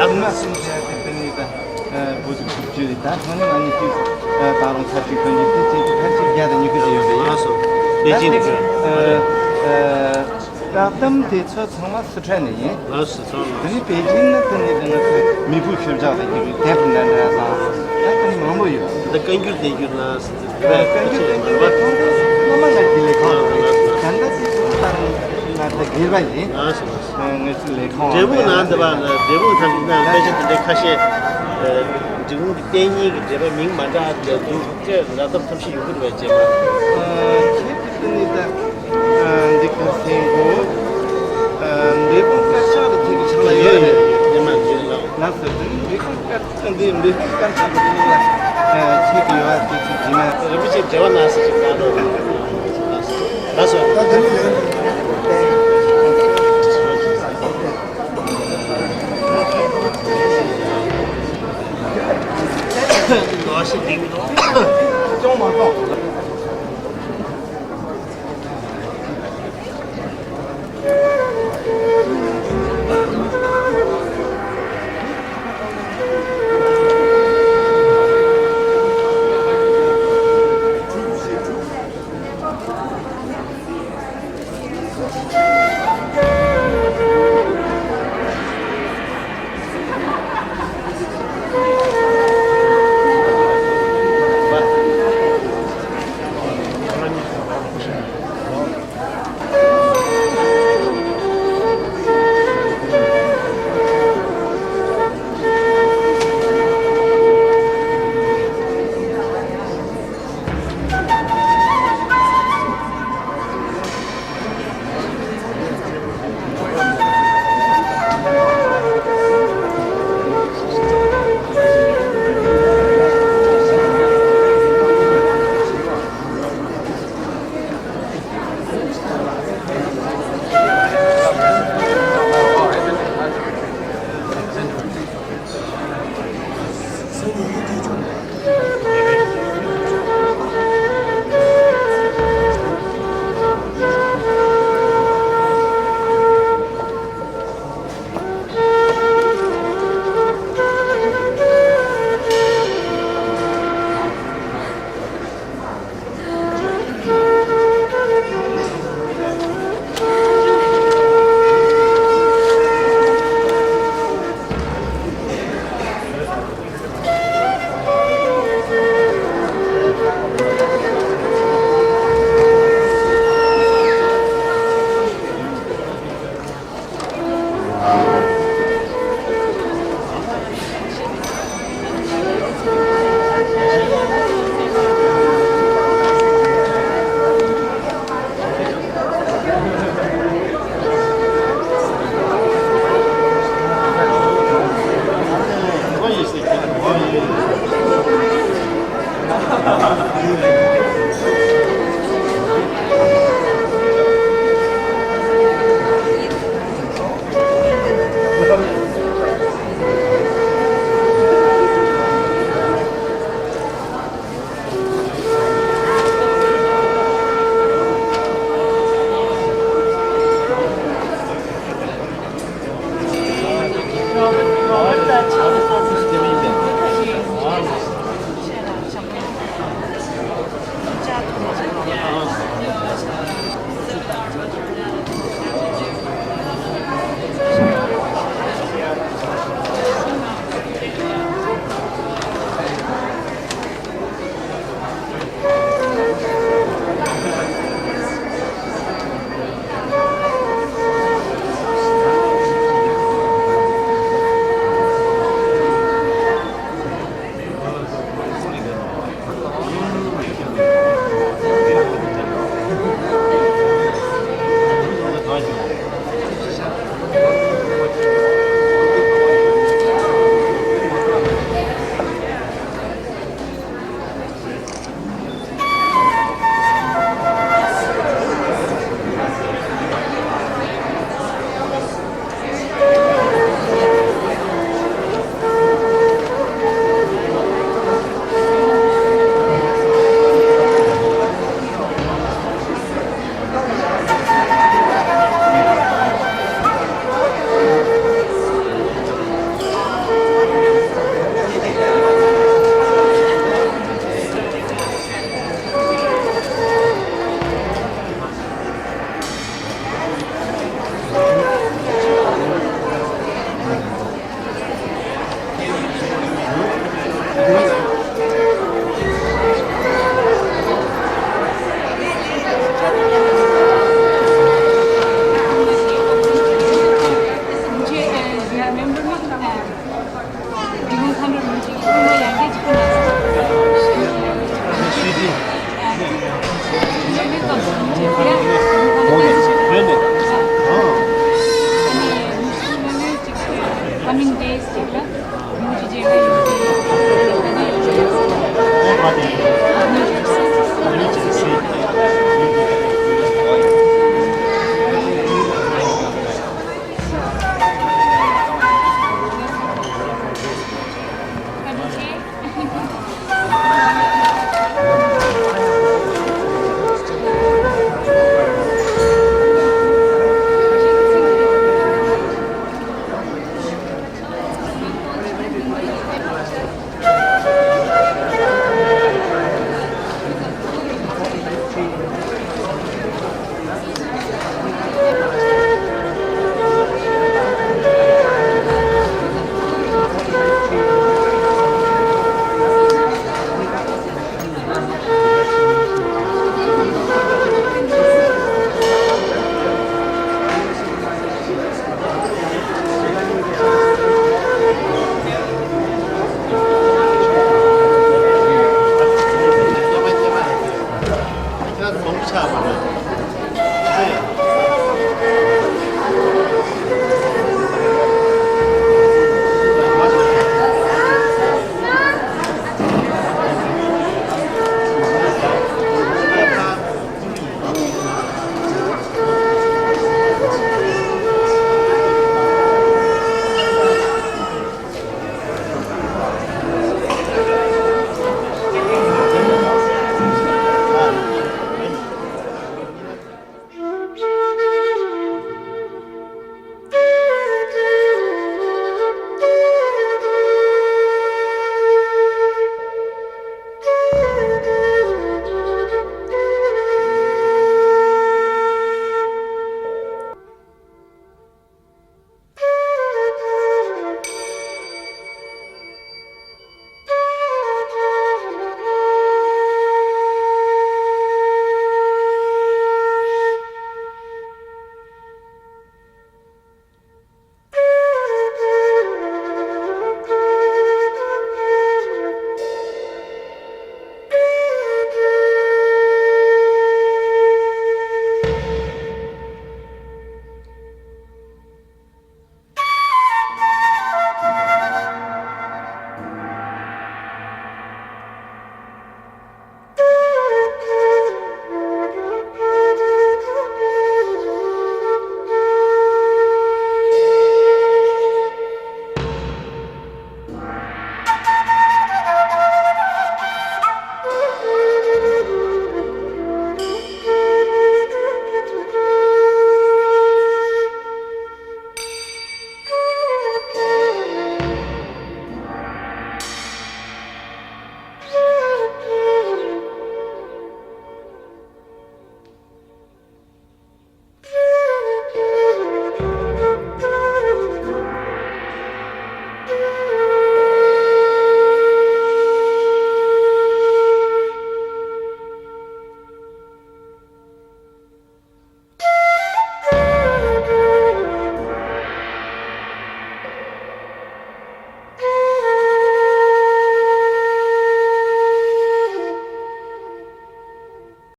ཡག་མ་སུམ་བརྒྱ་དེ་དེ་ནས་ད་བོད་ཀྱི་ཕྱུག་ཅུ་རེད། ད་ཐོན་ནས་ང་གཉིས་ཀྱིས་ད་རུང་ཚར་གཅིག་ཐོན་གྱི་དེ་ཅན་གྱི་ཕལ་ཆེར་བརྒྱ་དང་ཉི་ཤུ་རེ་ཡོད་པ་ཡིན། ལགས་སོ། པེ་ཅིན་དེ་གི་བཀག་དམ་དེ་ཚོ་ཚང་མ་སི་ཁྲོན་ནས་ཡིན། ལགས་སོ། དེ་ནས་པེ་ཅིན་ནི་དེ་ནས་དེ་ང་ཚོའི་མི་བུ་ཤུལ་བཞག་ལ་ཡིན་གྱི་དེབ་འདྲ་འདྲ་དང་ད་དེ་ནས་མང་པོ་ཡོད། འདི་བཀའ་འགྱུར་བསྟན་འགྱུར་ལ། བཀའ་འགྱུར་བསྟན་འགྱུར་ལ་ཐོང་ཐོང་སྔོན་མ་ང་དེ་ལས་ཁང་ལ་ད་ལྟ་དེ་ཚོ་ལྟར་ང་ད་སྒེར་པ་ཡིན། ལགས་སོ། ལགས་སོ། ང་ཚོ་ལས་ཁང་བ་འབྲས་སྤུངས་ནང་འདི་བ་ལ། འབྲས་སྤུངས་ཐང་གི་ནང་དཔེ་ཆ་དེ་འདྲའི་ཁ་ཤས། ཨ། འབྲས་སྤུངས་ཀྱི་གཏན་ཉིན་གྱི་འགྲེལ་པ་མིང་མ་འདྲ་འདྲ་འདུག་ཅེས་རགས་ཙམ་ཐབས་ཤེས་ཡོང་གི་རེད་པས་རྗེས་མ། ཨ། ཁྱེད་ཀྱི་དེ་ནི་ད་འདི་ག་སེང་གོ། ཨ། འབྲས་སྤུངས་དཀར་ཆག་ལ་ཁྱེད་ཀྱི་ཕྱག་ལ་ཡོད་རེད། རྗེས་མ་རྗེས་ལ། ལགས་སོ། དེ་ནི་འབྲས་སྤུངས་དཀར། འདི་འབྲས་སྤུངས་དཀར་ཆག་གི་ཐོག་ལ་ཁྱེད་ཀྱི་ཡོད་པ་དེ་ཚོ་རྗེས་མ། རིན་པོ་ཆེ་འབྲེལ་བ་གནང་ཟེར་ཞིག་གནང་རོགས། ལགས་སོ། ད་དེ་ནི་ཅུང་མ་གཏོགས།